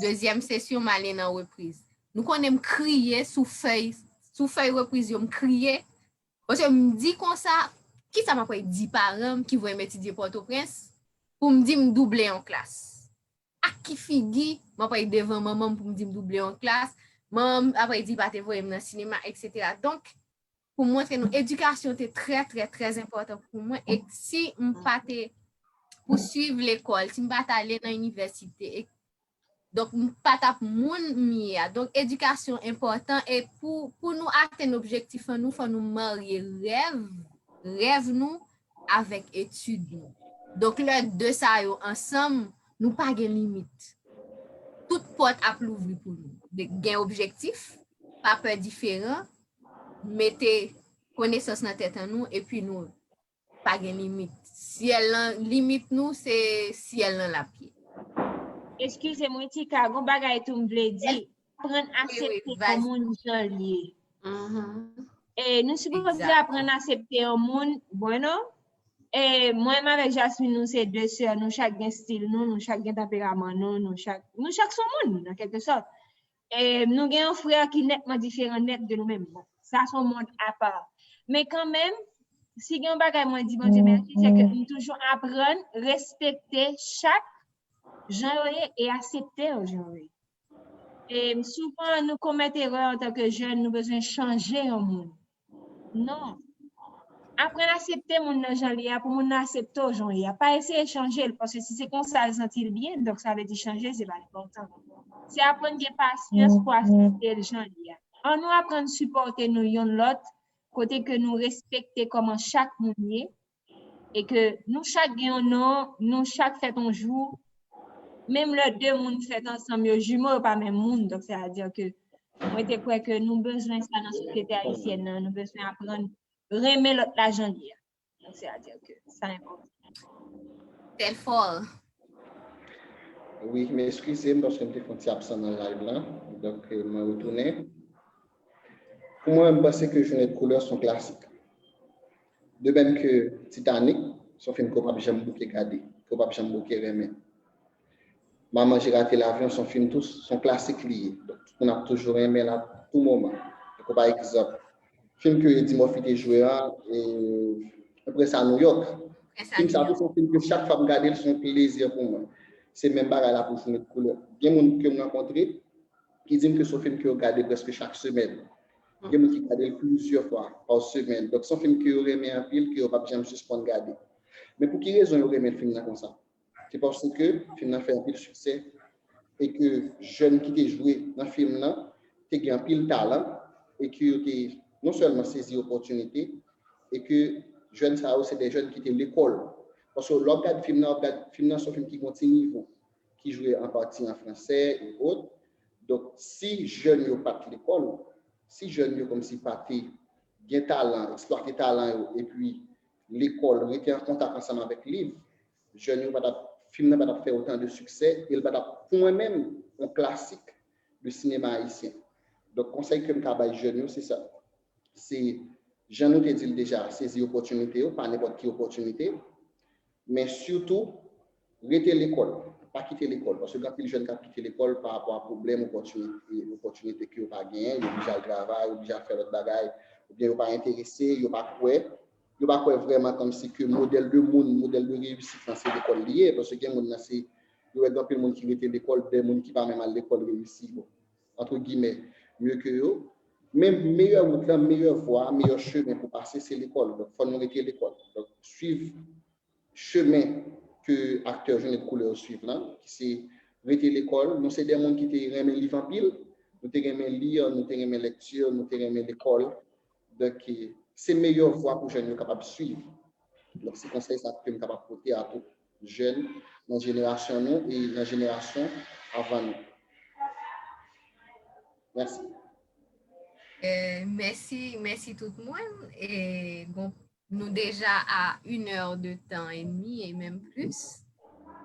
Dezyèm sesyon, m ale nan repriz. Nou konnen m kriye sou fèy, sou fèy repriz yo, m kriye. Paske m di konsa, kisa m apral di paran m ki voye m etidye Pòtoprens pou m di m double yon klas? Ak ki figi m apral devan manman m pou m di m double yon klas? Manman m apral di pa te voye m nan sinema, etsetera. Donk, pou montre nou, edikasyon te trè, trè, trè enpòtan pou mwen. E si m pa te pouswiv lekòl, si m pa t ale nan inivèsite, e, donk, m pa t ap moun m ye a. Donk, edikasyon enpòtan. E pou, pou nou atenn objektif an nou, fò nou marye rèv, rèv nou avèk etid nou. Donk, lè de sa yo ansanm, nou pa gen limit. Tout pòt ap louvri pou nou. De, gen objektif, pa pè diferan, mete konesans nan tèt an nou, epi nou pa gen limit. Syèl lan, limit nou, se syèl lan l ap ye. Eskize m, wi, Tika, gon bagay tou m vle di. Aprann Wi, wi, aksepte vas-y. Yon moun jan l ye. Mhm. E nou sipoze Exactly. Aprann aksepte yon moun, bueno. E mwen menm avèk Jasmine, nou se de sè, nou chak gen stil nou, nou chak gen tanperaman nou, nou chak, nou chak se yon moun, an kèlke sòt. E nou gen yon frè ki nètman diferan nèt de nou menm. Bon, sa se yon mond apa. Men kanmenm, si gen yon bagay mwen di Bondye mèsi, se ke m toujou aprann respekte chak jan yo ye e aksepte yo jan yo ye. E souvan, nou komèt erè antanke jèn, nou bezwen chanje yon moun. Non. Aprann aksepte moun nan jan l ye a pou moun nan aksepte w jan w ye a. Pa eseye chanje l, paske si se konsa l santi l byen, donk sa vle di chanje, se pa enpòtan. Se aprann gen pasyans pou aksepte l jan l ye a. Ann nou aprann sipòte nou yonn lòt, kote ke nou respekte kòman chak moun ye, e ke nou chak gen yon non, nou chak fèt yon jou, menm lè de moun fèt ansanm, yo jimo, yo pa menm moun, donk sètadi ke mwen te kwè ke nou bezwen sa nan sosyete ayisyèn nan, nou bezwen aprann renmen lòt la jan l ye a. Donk sètadi ke sa enpòtan. Telfort. Wi, m eskize m paske m te fè yon ti absan nan live la. Donk, euh, mwen retounen. Pou mwen, m panse ke Journée de couleur se yon klasik. De menm ke Titanic, se yon fim ke w p ap janm bouke gade, ke w p ap janm bouke renmen. Maman, j'ai raté l'avion, se yon fim tou, se yon klasik li ye. Donk, tout moun ap toujou renmen l a tou moman. Tankou pa egzanp, fim ke Eddie Murphy te jwe an, e, Prince à New York. Fim sa tou se yon fim ke chak fwa m gade l, se yon plezi pou mwen. Se menm bagay la pou Journée de couleur. Gen moun ke m rankontre ki di m ke se yon fim ke yo gade prèske chak semèn. Gen moun ki gade l plizyè fwa pa semèn. Donk, se yon fim ke yo renmen anpil, ke yo p ap janm sispann gade. Men pou ki rezon yo renmen fim nan konsa? Se paske fim nan fè anpil siksè e ke jèn ki te jwe nan fim nan te gen anpil talan e ke yo te non sèlman sezi opòtinite e ke jèn sa yo se de jèn ki te lekòl. Paske lè w ap gade fim nan, w ap gade fim nan se yon fim ki gen yon ti nivo, ki jwe an pati an fransè e ot. Donk, si jèn yo pa t lekòl, si jèn yo kòmsi pa te gen talan, eksplwate talan yo, epi lekòl, rete an kontak ansanm avèk liv, jèn yo pa t ap, fim nan pa t ap fè otan de siksè, e l pa t ap, pou mwen menm, yon klasik de sinema ayisyen. Donk, konsèy ke m ka bay jèn yo, se sa. Se, jan nou te di l deja, sezi opòtinite yo, pa nenpòt ki opòtinite, men sitou, rete lekòl, pa kite lekòl, paske gen anpil jèn k ap kite lekòl pa rapò a pwoblèm, opòtinite, opòtinite ke yo pa genyen, yo oblije al travay, yo oblije al fè lòt bagay, oubyen yo pa enterese, yo pa kwè, yo pa kwè vrèman kòmsi ke modèl de moun, modèl de reyisit lan se lekòl li ye, paske gen moun nan se, yo wè gen anpil moun ki rete lekòl, de moun ki pa menm al lekòl reyisi, bon, entre guillemets, mye ke yo. Men meyè wout lan, meyè vwa, meyè chemen pou pase, se lekòl. Donk, fò nou rete lekòl. Donk, swiv chemen ke aktè Journée de couleur yo swiv lan, ki se rete lekòl. Nou se de moun ki te renmen liv anpil, nou te renmen li, nou te renmen lèkti, nou te renmen lekòl. Donk, se meyè vwa pou jèn yo kapab swiv. Donk, se konsèy sa ke m kapab pote a tout jèn nan jenerasyon nou e nan jenerasyon avan nou. Mèsi. Euh, mèsi, mèsi tout moun. E bon, nou deja a une heure de temps et demie et même plus.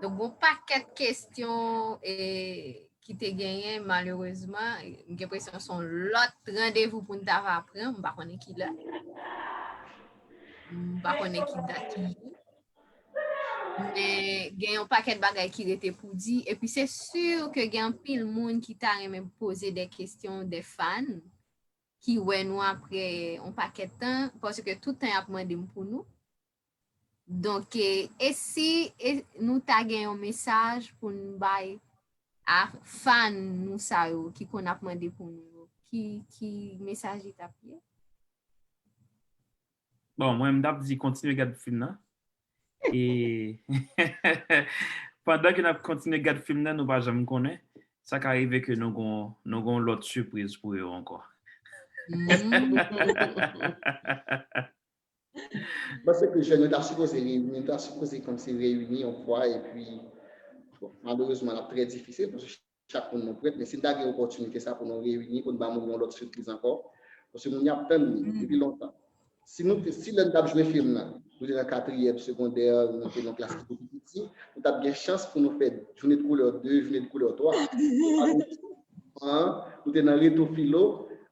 Donk, gon pakèt kesyon e ki te genyen, malerezman, m gen enpresyon se yon lòt randevou pou n ta va pran, m pa konnen ki lè. M pa konnen ki dat ki ye. Men gen yon pakèt bagay ki rete pou di, epi se si ke gen anpil moun ki ta renmen poze de kesyon, de fan, ki wè nou apre yon pakèt tan, paske tout tan y ap mande m pou nou. Donk, e, e si e nou ta gen yon mesaj pou n bay a fan nou sa yo ki konn ap mande pou nou yo, ki, ki mesaj li t ap ye? Bon, mwen, m t ap di kontinye gad fim nan. E pandan ke n ap kontinye gad fim nan, nou pa janm konnen. Sa ka rive ke nou gon nou gon lòt sipriz pou yo ankò. Mwen panse ke jèn yo ta sipoze reyini, ta sipoze kòmsi reyini yon fwa, epi bon, malerezman, l ap trè difisil, paske chak moun nou prèt, men si n ta gen opòtinite sa pou nou reyini, pou n ba moun yon lòt sipriz ankò, paske moun y ap tann li depi lontan. Si nou te, si lè n t ap jwe fim nan, nou te nan katriyèm segondè, nou te nan klas ki te pi piti, nou t ap gen chans pou nou fè Journée de couleur de, Journée de couleur twa. Nou te nan reto filo,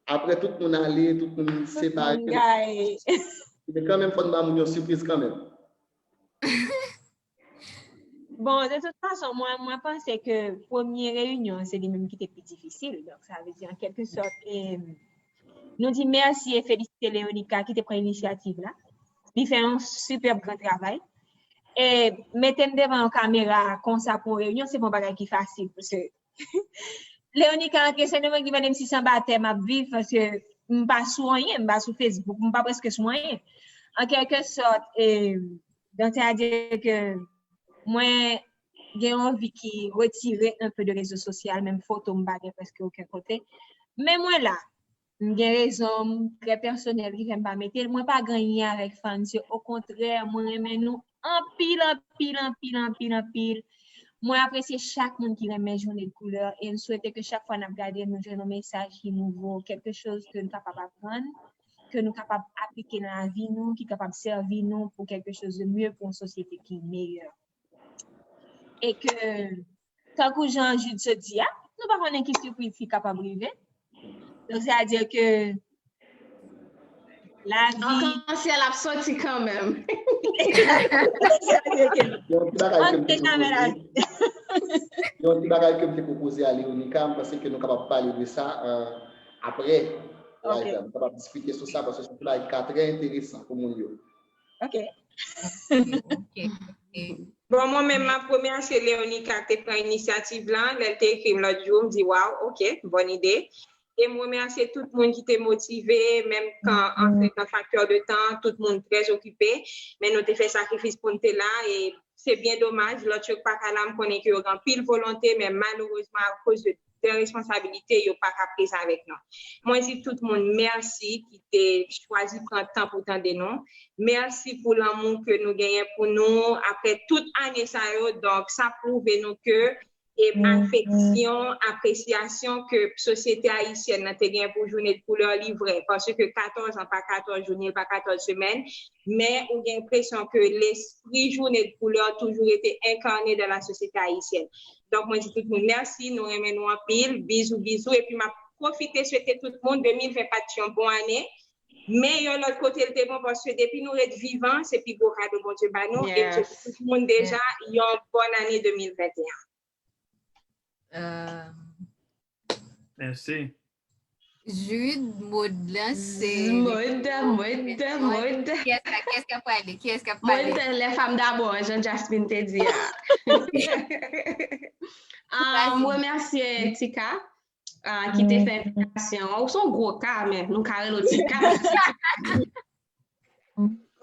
apre tout moun ale, tout moun separe. Men kanmenm, fò n ba moun yon sipriz kanmenm. Bon, de tout fason, mwen, mwen panse ke premye reyinyon an, se li menm ki te pi difisil. Donk, sa vle di, an kèlke sòt, e, nou di mèsi e felisite Leonica ki te pran inisyativ la. Li fè yon sipèb gran travay. E mete m devan yon kamera konsa pou yon reyinyon, se pa yon bagay ki fasil. Paske Leonica antre sèlman ki mande m si se anba tè m ap viv, paske m pa sou anyen, m pa sou Facebook, m pa prèske sou anyen. An kèlke sòt, e, donk, sètadi ke mwen gen yon vi ki retire un peu de rezo sosyal, menm foto m pa gen prèske okenn kote. Men mwen la, m gen rezon m trè pèsonèl ki fè m pa mete l. Mwen pa gen anyen avèk fans yo, okontrè, mwen renmen nou anpil, anpil, anpil, anpil, anpil. Mwen apresye chak moun ki renmen Journée de couleur e m swete ke chak fwa n ap gade, nou jwenn yon mesaj ki nouvo, quelque chose ke nou kapab aprann, ke nou kapab aplike nan lavi nou, ki kapab sèvi nou pou quelque chose de mieux, pou yon sosyete ki meyè. E ke, tankou jan Jude sot di a, nou pa konnen ki sipriz ki kapab rive. Donk, sètadi ke lavi. Akansyèl ap soti kanmenm. Antre kanmenm lavi. Yon ti bagay ke m te pwopoze a Leonica, m panse ke nou kapab pale de sa apre live la. Nou kapab diskite sou sa, paske se yon bagay ki ka trè enteresan pou moun yo. Ok. Bon, mwen menm, m ap remèsye Leonica ki te pran inisyativ lan, lè l te ekri m lòt jou, m di, waw, ok, bòn ide. E m remèsye tout moun ki te motive, menm kan, anfen, nan faktè de tan, tout moun trè okipe, men nou te fè sakrifis pou n te la, e se byen domaj, lòt yo k pa ka la, m konnen ke yo gen anpil volonte, men malerezman, akoz de de responsabilite, yo pa ka prezan avèk nou. Mwen di tout moun mèsi ki te chwazi pran tan pou tande nou. Mèsi pou lanmou ke nou genyen pou nou apre tout ane sa yo. Donk, sa pwouve nou ke e afeksyon, apresyasyon ke sosyete ayisyèn nan te gen pou Journée de couleur, li vrè. Paske katòz an pa katòz jounen, pa katòz semèn, men ou gen enpresyon ke lespri Journée de couleur toujou rete enkane dan la sosyete ayisyèn. Donk, mwen di tout moun mèsi, nou renmen nou anpil, bizou, bizou, epi m ap pwofite swete tout moun de mil ven pa t yon bon ane, men yon lòt kote l te bon, paske depi nou ret vivan, se pi gwo kado Bondye ba nou, e m swete tout moun deja yon bòn ane de mil venteyen. Mèsi. Jude, Maud lan se. Maud, Maud, Maud. Kiyès k ap pale? Kiyès k ap pale? Maud, les femmes d'abord, jan Jasmine te di a. Ah, m remèsye Tika, ah, ki te fè envitasyon an. Ou se yon gwo ka, men nou ka rele w Tika.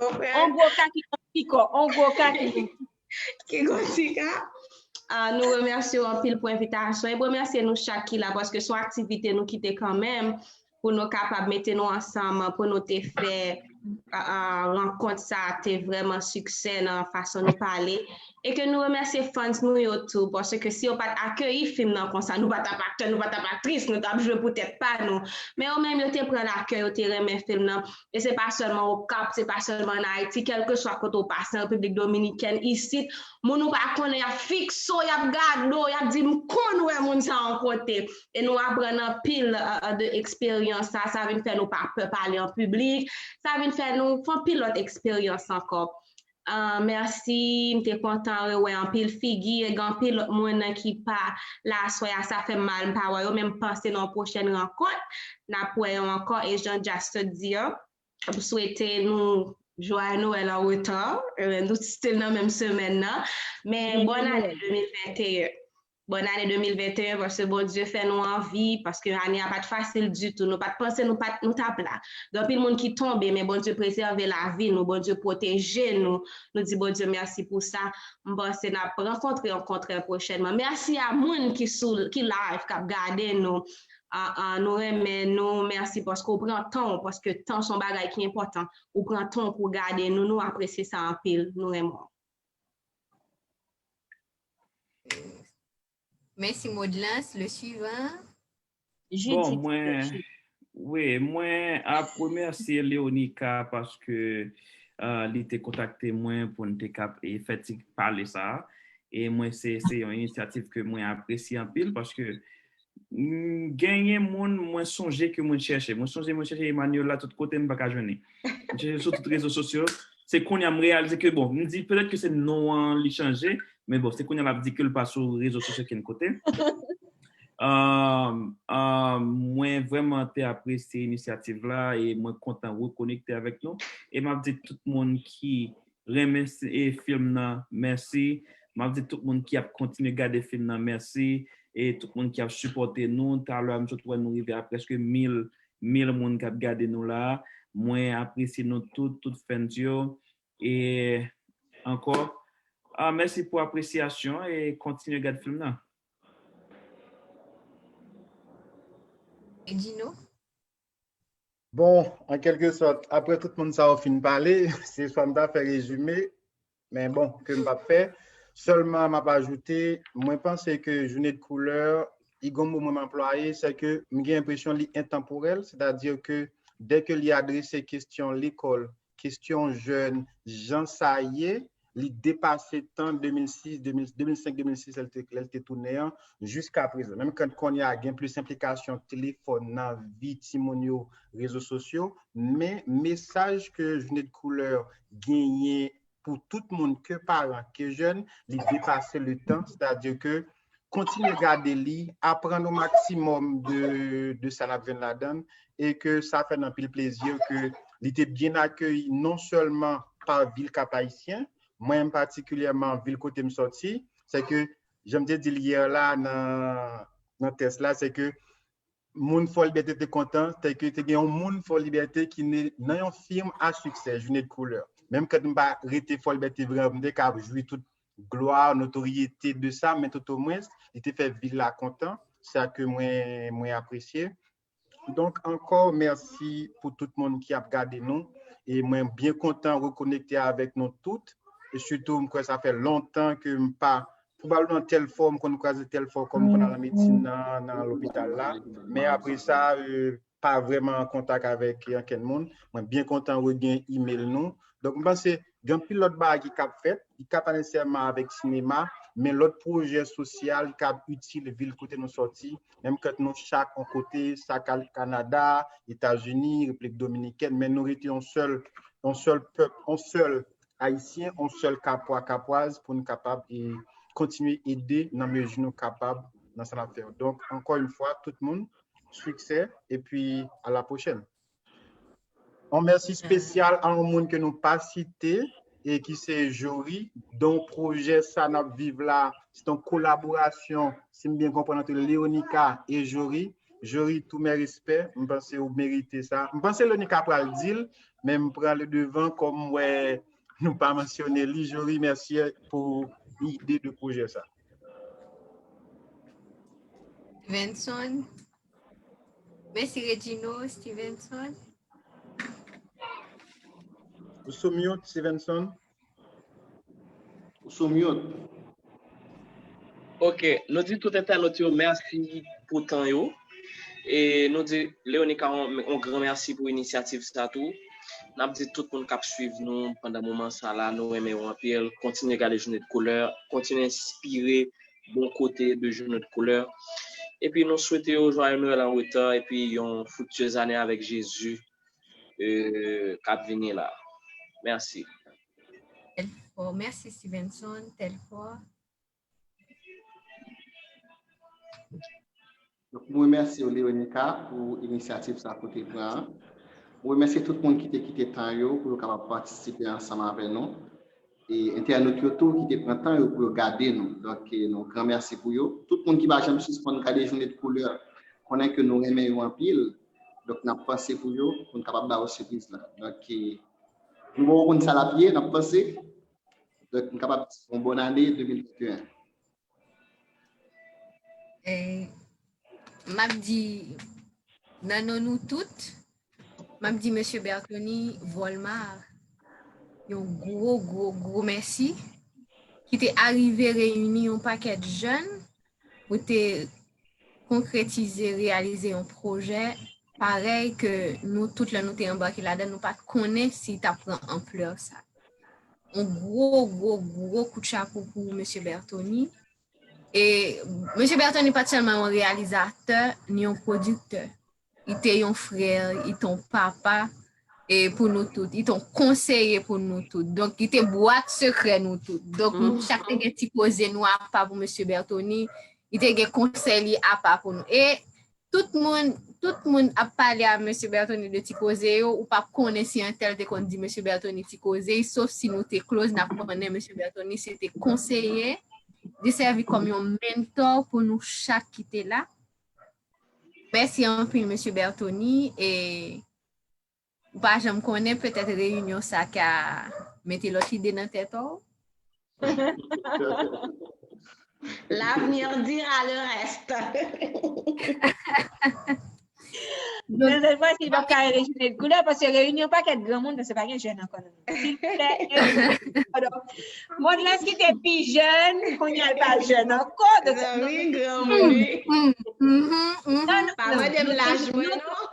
On gwo ka ki kon ti kò, on gwo ka ki kon ki kon ti ka. Ah, nou remèsye w anpil pou envitasyon e remèsye nou chak ki la paske se yon aktivite nou kite kanmenm pou nou kapab mete nou ansanm pou nou te fè a, a, rankont sa a te vrèman siksè nan fason nou pale. E ke nou remèsye fans nou yo tou, paske si yo pa t akeyi fim nan konsa, nou pa t ap aktè, nou pa t ap aktris, nou t ap jwe pou tèt pa nou. Men yo menm, yo te pran l a kè, yo te renmen fim nan. E se pa sèlman Okap, se pa sèlman an Ayiti, kèlkeswa kote w pase, an Repiblik Dominikèn, isit, moun ou pa konnen, y ap fikse w, y ap gade w, y ap di, "M konn wè moun sa yon kote." E nou aprann anpil, e, e, de eksperyans sa, sa vin fè nou pa pè pale an piblik, sa vin fè nou fè anpil lòt eksperyans ankò. Ah, mèsi, m te kontan rewè anpil figi, e gen anpil lòt moun ki pa la aswè a, sa fè m mal, m pa wè yo, men m panse nan yon pwochèn rankont, n ap wè yo ankò, e jan Just di an, m swete nou Joyeux Noël an reta, e, nou still nan menm semèn nan, men bòn ane de mil venteyen. Bòn ane de mil venteyen, paske Bondye fè nou anvi, paske ane a pa t fasil ditou. Nou pa t panse nou pa t, nou t ap la. Gen anpil moun ki tonbe, men Bondye prezève lavi nou, Bondye pwoteje nou. Nou di Bondye mèsi pou sa. M panse n ap rankontre ankò trè pwochènman. Mèsi a moun ki sou, ki live, k ap gade nou. Ah, ah, nou renmen nou. Mèsi paske w pran tan w, paske tan se yon bagay ki enpòtan. Ou pran tan w pou w gade nou. Nou apresye sa anpil. Nou renmen w. Mèsi Modlans. Le suivant. Bon, mwen, wi, mwen ap remèsye Leonica paske, euh, li te kontakte mwen pou n te kap, e, fè ti pale sa a. E mwen, se, se yon inisyativ ke mwen apresye anpil paske m genyen moun mwen sonje ke mwen chèche. Mwen sonje mwen chèche Emmanuel la tout kote, m pa ka jwenn li. M chèche sou tout rezo sosyo. Se kounye a m reyalize ke, bon, m di petèt ke se non an li chanje, men bon, se kounye a l ap di ke l pa sou rezo sosyo kenn kote. Um, um, mwen vrèman te apresye inisyativ la e mwen kontan rekonekte avèk nou. E m ap di tout moun ki renmen s- e fim nan, mèsi. M ap di tout moun ki ap kontinye gade fim nan, mèsi. E tout moun ki ap sipòte nou. Talè a, m sot wè nou rive a prèske mil, mil moun k ap gade nou la. Mwen apresye nou tout, tout fans yo. E ankò, ah, mèsi pou apresyasyon e kontinye gade fim nan. Edino? Bon, an kèlke sòt, apre tout moun sa yo fin pale, se swa m ta fè rezime, men bon, ke m p ap fè. Sèlman, m ap ajoute, mwen panse ke Jounen de Koulè, li gon mo mwen m anplwaye, se ke m gen enpresyon li entanporèl, sètadi ke dè ke li adrese kesyon lekòl, kesyon jèn, jan sa ye, li depase tan de mil sis, de mil, de mil senk, de mil sis, lè l te, lè l te tounen an, jiska prezan. Menm kan kounye a gen plis enplikasyon telefòn nan vi timoun yo, rezo sosyo, men mesaj ke Jounen de Koulè genyen pou tout moun, ke paran, ke jèn, li depase le tan, sètadi ke kontinye gade li, aprann o maksimòm de, de sa n ap jwenn ladan l, e ke sa fè n anpil plezi ke li te byen akeyi non sèlman pa vil Kap Ayisyen, mwen menm patikilyèman vil kote m sòti, se ke, jan m te di l yè la nan, nan tès la, se ke moun Fò Libète te kontan, se ke te gen yon moun Fò Libète ki ne nan yon fim a siksè, Jounen de Koulè. Menm kan m pa rete Fò Libète vrèman, m te ka jwi tout glwa, notoryete de sa, men tout omwens, li te fè vil la kontan, sa ke mwen, mwen apresye. Donk, ankò, mèsi pou tout moun ki ap gade nou. E mwen byen kontan rekonekte avèk nou tout. E sitou, m kwè sa fè lontan ke m pa, pwobableman tèl fwa, m konn kwaze tèl fwa, kòm m konn al an medsin nan, nan lopital la. Men apre sa, euh, pa vrèman an kontak avèk ankenn moun. Mwen byen kontan regenyen email nou. Donk, m panse gen anpil lòt bagay ki kab fèt, ki pa nesesèman avèk sinema, men lòt pwojè sosyal ki kab itil vil kote nou sòti, menm kant nou chak yon kote, sa ka Kanada, Etazini, Repiblik Dominikèn, men nou rete yon sèl, yon sèl pèp, yon sèl Ayisyen, yon sèl Kapwa, Kapwaz, pou n kapab e kontinye ede nan mezi nou kapab nan sa n ap fè yo. Donk, ankò yon fwa, tout moun, siksè, epi a la pwochèn. Yon mèsi espesyal a yon moun ke nou pa site e ki se Jory, donk pwojè sa n ap viv la, se yon kolaborasyon, si m byen konprann, ant Leonica e Jory. Jory, tous mes respects, m panse ou merite sa. M panse Leonica pral di l, men m pran le devant kòm m wè nou pa mansyone li. Jory, mèsi pou ide de pwojè sa. Stevenson. Mèsi Regino, Stevenson. Ou sou mute, Stevenson? Ou sou mute. Ok, nou di tout entènot yo mèsi pou tan yo. E nou di Leonica yon, yon gran mèsi pou inisyativ sa tou. N ap di tout moun k ap swiv nou pandan moman sa la, nou renmen yo anpil. Kontinye gade Jounen de Koulè, kontinye enspire bon kote de Jounen de Koulè. Epi nou swete yo joyeux Noël en retard epi yon fructueuse année avec Jésus euh, k ap vini la. Mèsi. Telfort. Mèsi Stevenson, Telfort. Donk, mwen remèsye w, Leonica, pou inisyativ sa ke w te pran an. Mwen remèsye tout moun ki te kite tan yo pou yo kapab patisipe ansanm avè nou. E entènot yo tou ki te pran tan yo pou yo gade nou. Donk, e, nou gran mèsi pou yo. Tout moun ki pa janm sispann gade Jounen de Koulè, konnen ke nou renmen yo anpil. Donk, n ap panse pou yo, pou n kapab ba yo sipriz la. Donk, e, nou poko konn sa l ap ye, n ap panse. Donk, m kapab di yon bòn ane de mil venteyen. Eh, m ap di, nan non nou tout, m ap di Mesye Berthony Volmar yon gwo, gwo, gwo mèsi ki te arive reyini yon pakèt jèn pou te konkretize, reyalize yon pwojè parèy ke nou tout lè nou te anbake ladan, nou pa t konnen si l t ap pran anplè sa. Yon gwo, gwo, gwo kout chapo pou Mesye Berthony. E Mesye Berthony pa t sèlman yon reyalizatè, ni yon pwodiktè. Li te yon frè, li te yon papa, e pou nou tout. Li te yon konseye pou nou tout. Donk, li te bwat sekrè nou tout. Donk, nou chak te gen ti koze nou apa pou Mesye Berthony. Li te gen konsèy li apa pou nou. E tout moun, tout moun ap pale a Mesye Berthony de ti koze yo, ou p ap konnen si entèl te konn di Mesye Berthony ti koze, sof si nou te close, n ap konnen Mesye Berthony se te konseye, li sèvi kòm yon mentor pou nou chak ki te la. Mèsi anpil, Mesye Berthony, e ou pa janm konnen, petèt reyinyon sa ka mete lòt ide nan tèt ou. L'avenir dira le reste. Men sèl fwa si l p ap ka rele Jounen de Koulè, paske reyinyon pakèt granmoun, paske pa gen jèn ankò nan. Silvouplè, reyinyon. Mond lan ki te pi jèn, kounye a l pa jèn ankò. Donk, Wi, granmoun, wi. Pa mande m laj mwen, non.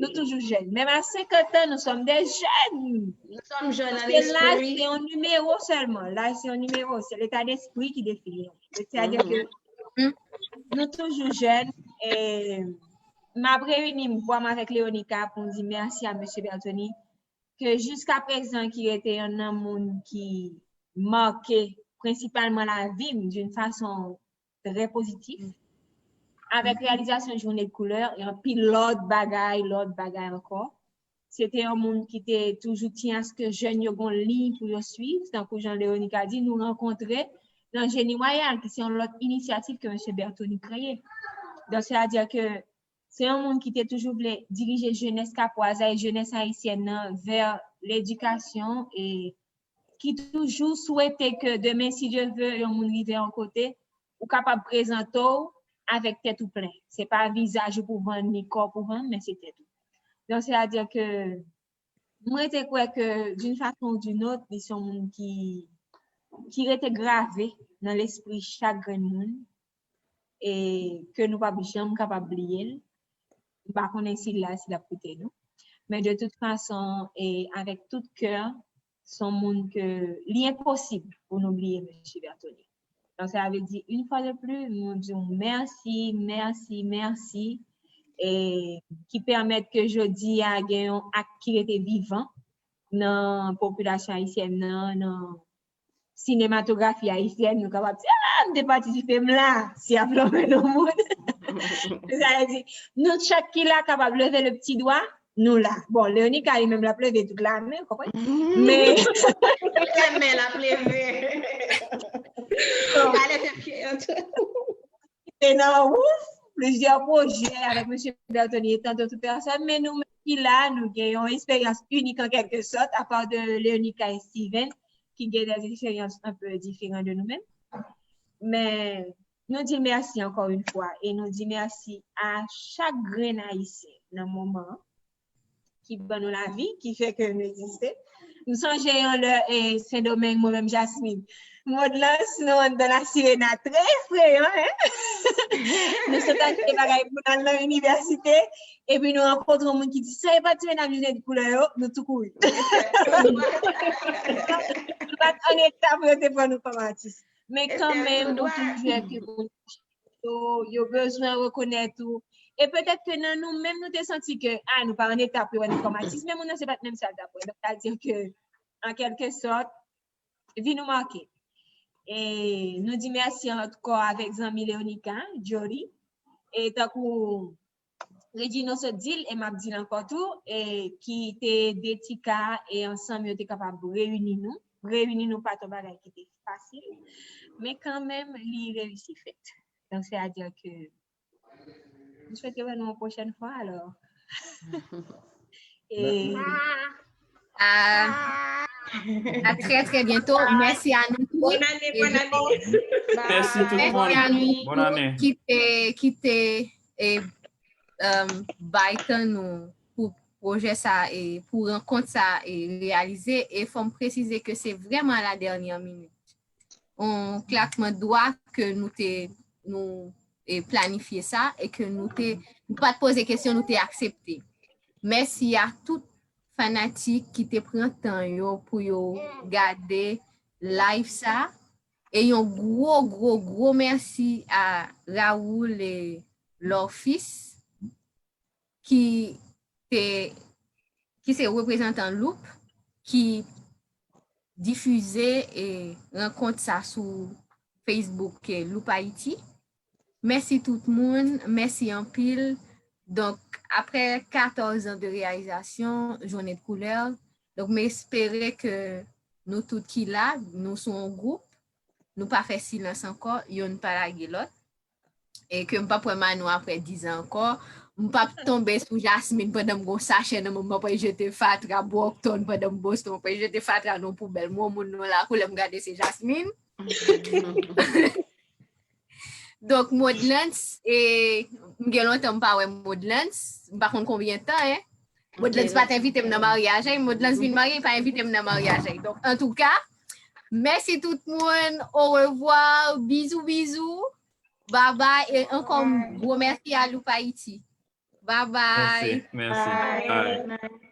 Nou toujou jèn. Menm a senkant an, nous sommes des jeunes. Nous sommes jeunes en Paske laj esprit. Se yon nimewo sèlman. Laj se yon nimewo. Se leta despri ki defini nou. Sètadi ke nou toujou jèn. E m ap reyini m vwa m avèk Leonica pou m di mèsi a Mesye Berthony, ke jiska prezan ki rete yon nan moun ki make prensipalman lavi m d'une façon très positif. Avèk reyalizasyon Jounen de Koulè, e anpil lòt bagay, lòt bagay ankò. Se te yon moun ki te toujou tyen aske jèn yo gon liy pou yo swiv, tankou jan Leonica di, nou rankontre nan Jeni Wayal, ki se yon lòt inisyativ ke Mesye Berthony kreye. Donk, sètadi ke se yon moun ki te toujou vle dirije jenès kapwaza e jenès ayisyèn nan vè ledikasyon e ki toujou swete ke demen, si Dye vle, yon moun rive yon kote, ou kapab prezante w avèk tèt ou plen. Se pa vizaj ou pou vann, ni kò w pou vann, men se tèt ou. Donk, sètadi ke mwen te kwè ke d'une façon ou d'une autre, li se yon moun ki, ki rete grave nan lespri chak grenn moun e ke nou p ap janm kapab bliye l. M pa konnen si l la, si l ap koute nou. Men de tout fason, e avèk tout kè, se yon moun ke li enposib pou nou bliye Mesye Berthony. Donk, sa vle di, une fois de plus, nou di w mèsi, mèsi, mèsi, e ki pèmèt ke jodi a gen yon ak ki rete vivan nan popilasyon ayisyèn nan, nan sinematografi ayisyèn, nou kapab di, ah, m te patisipe, m la, si y ap lonmen nan moun. Sa vle di, nou chak ki la kapab leve le pti dwa, nou la. Bon, Leonica li menm l ap leve tout la men, w konprann? Men Leve men l ap leve. Pa leve pye an tou. Se nan wouf, plizyè pwojè avèk Mesye Berthony e tant d'autres personnes, men nou menm ki la, nou gen yon eksperyans inik an kèlke sòt, apa de Leonica e Steven, ki gen des expériences un peu différentes de nou menm. Men nou di mèsi ankò yon fwa e nou di mèsi a chak grenn Ayisyen nan moman an ki ban nou lavi, ki fè ke nou egziste. M sonje yon lè e Sendomeng, mwen menm Jasmine. Modlans, nou anndan La Sirena, trè efreyan, en? Nou sot achte bagay pou n al nan inivèsite, epi nou rankontre yon moun ki di, "Sa e pa ti medam yo gen koulè yo?" Nou tou kouri. Nou pa t an eta pou yo te pran nou kòm atis. Men kanmenm, nou toujou wè ke moun yo, yo bezwen rekonèt ou. E petèt ke nan nou menm, nou te santi ke, ah, nou pa an eta pou yo wè nou kòm atis, men moun nan se pa t menm sa l t ap wè. Donk, sa di ke, an kèlke sòt, vi nou make. E nou di mèsi ankò avèk zanmi Leonica, Jody. E tankou Regino sot di l, e m ap di l ankò tou, e ki te de ti ka, e ansanm yo te kapab reyini nou. Reyini nou pa t yon bagay ki te fasil, men kanmenm, li reyisi fèt. Donk, sètadi ke m swete wè nou yon pwochèn fwa, alò. E Ah, à très, très bientôt. Merci à nous tous. Bonne année, bonne année. Merci tout le monde. Bonne année. Qui te, qui te, et, euh, bay tan nou pou pwojè sa e pou rankont sa e reyalize. E fò m presize ke se vrèman a la dènyè minit. On klakman dwa ke nou te, nou e planifye sa e ke nou te, nou pa t poze kesyon, nou te aksepte. Mèsi a tout fanatik ki te pran tan yo pou yo gade live sa. E yon gwo, gwo, gwo mèsi a Raoul e Lorfis ki te, ki se reprezantan Loop ki difize e rankont sa sou Facebook e Loop Haïti. Mèsi tout moun, mèsi anpil. Donk, aprè katòz an de reyalizasyon, Jounen de Koulè, donk, m espere ke nou tout ki la, nou sou yon gwoup, nou pa fè silans ankò, yonn pa lage lòt. E ke m p ap wè Manou aprè diz an ankò. M p ap tonbe sou Jasmine pandan m gon sachè nan men m, m ap jete fatra Brockton pandan m Boston, m ap jete fatra nan poubèl. Mwen, moun nou la, koulè m gade se Jasmine. Donk, Modlans, e m gen lontan m pa wè Modlans. M pa konn konbyen tan, en. Modlans pa t envite m nan maryaj, en. Modlans vin marye, li pa envite m nan maryaj, en. Donk, antouka, mèsi tout moun. Au revoir. Bizou, bizou. Bye bye. E ankò yon gwo mèsi a Loop Haïti. Bye bye. Merci, merci. Bye.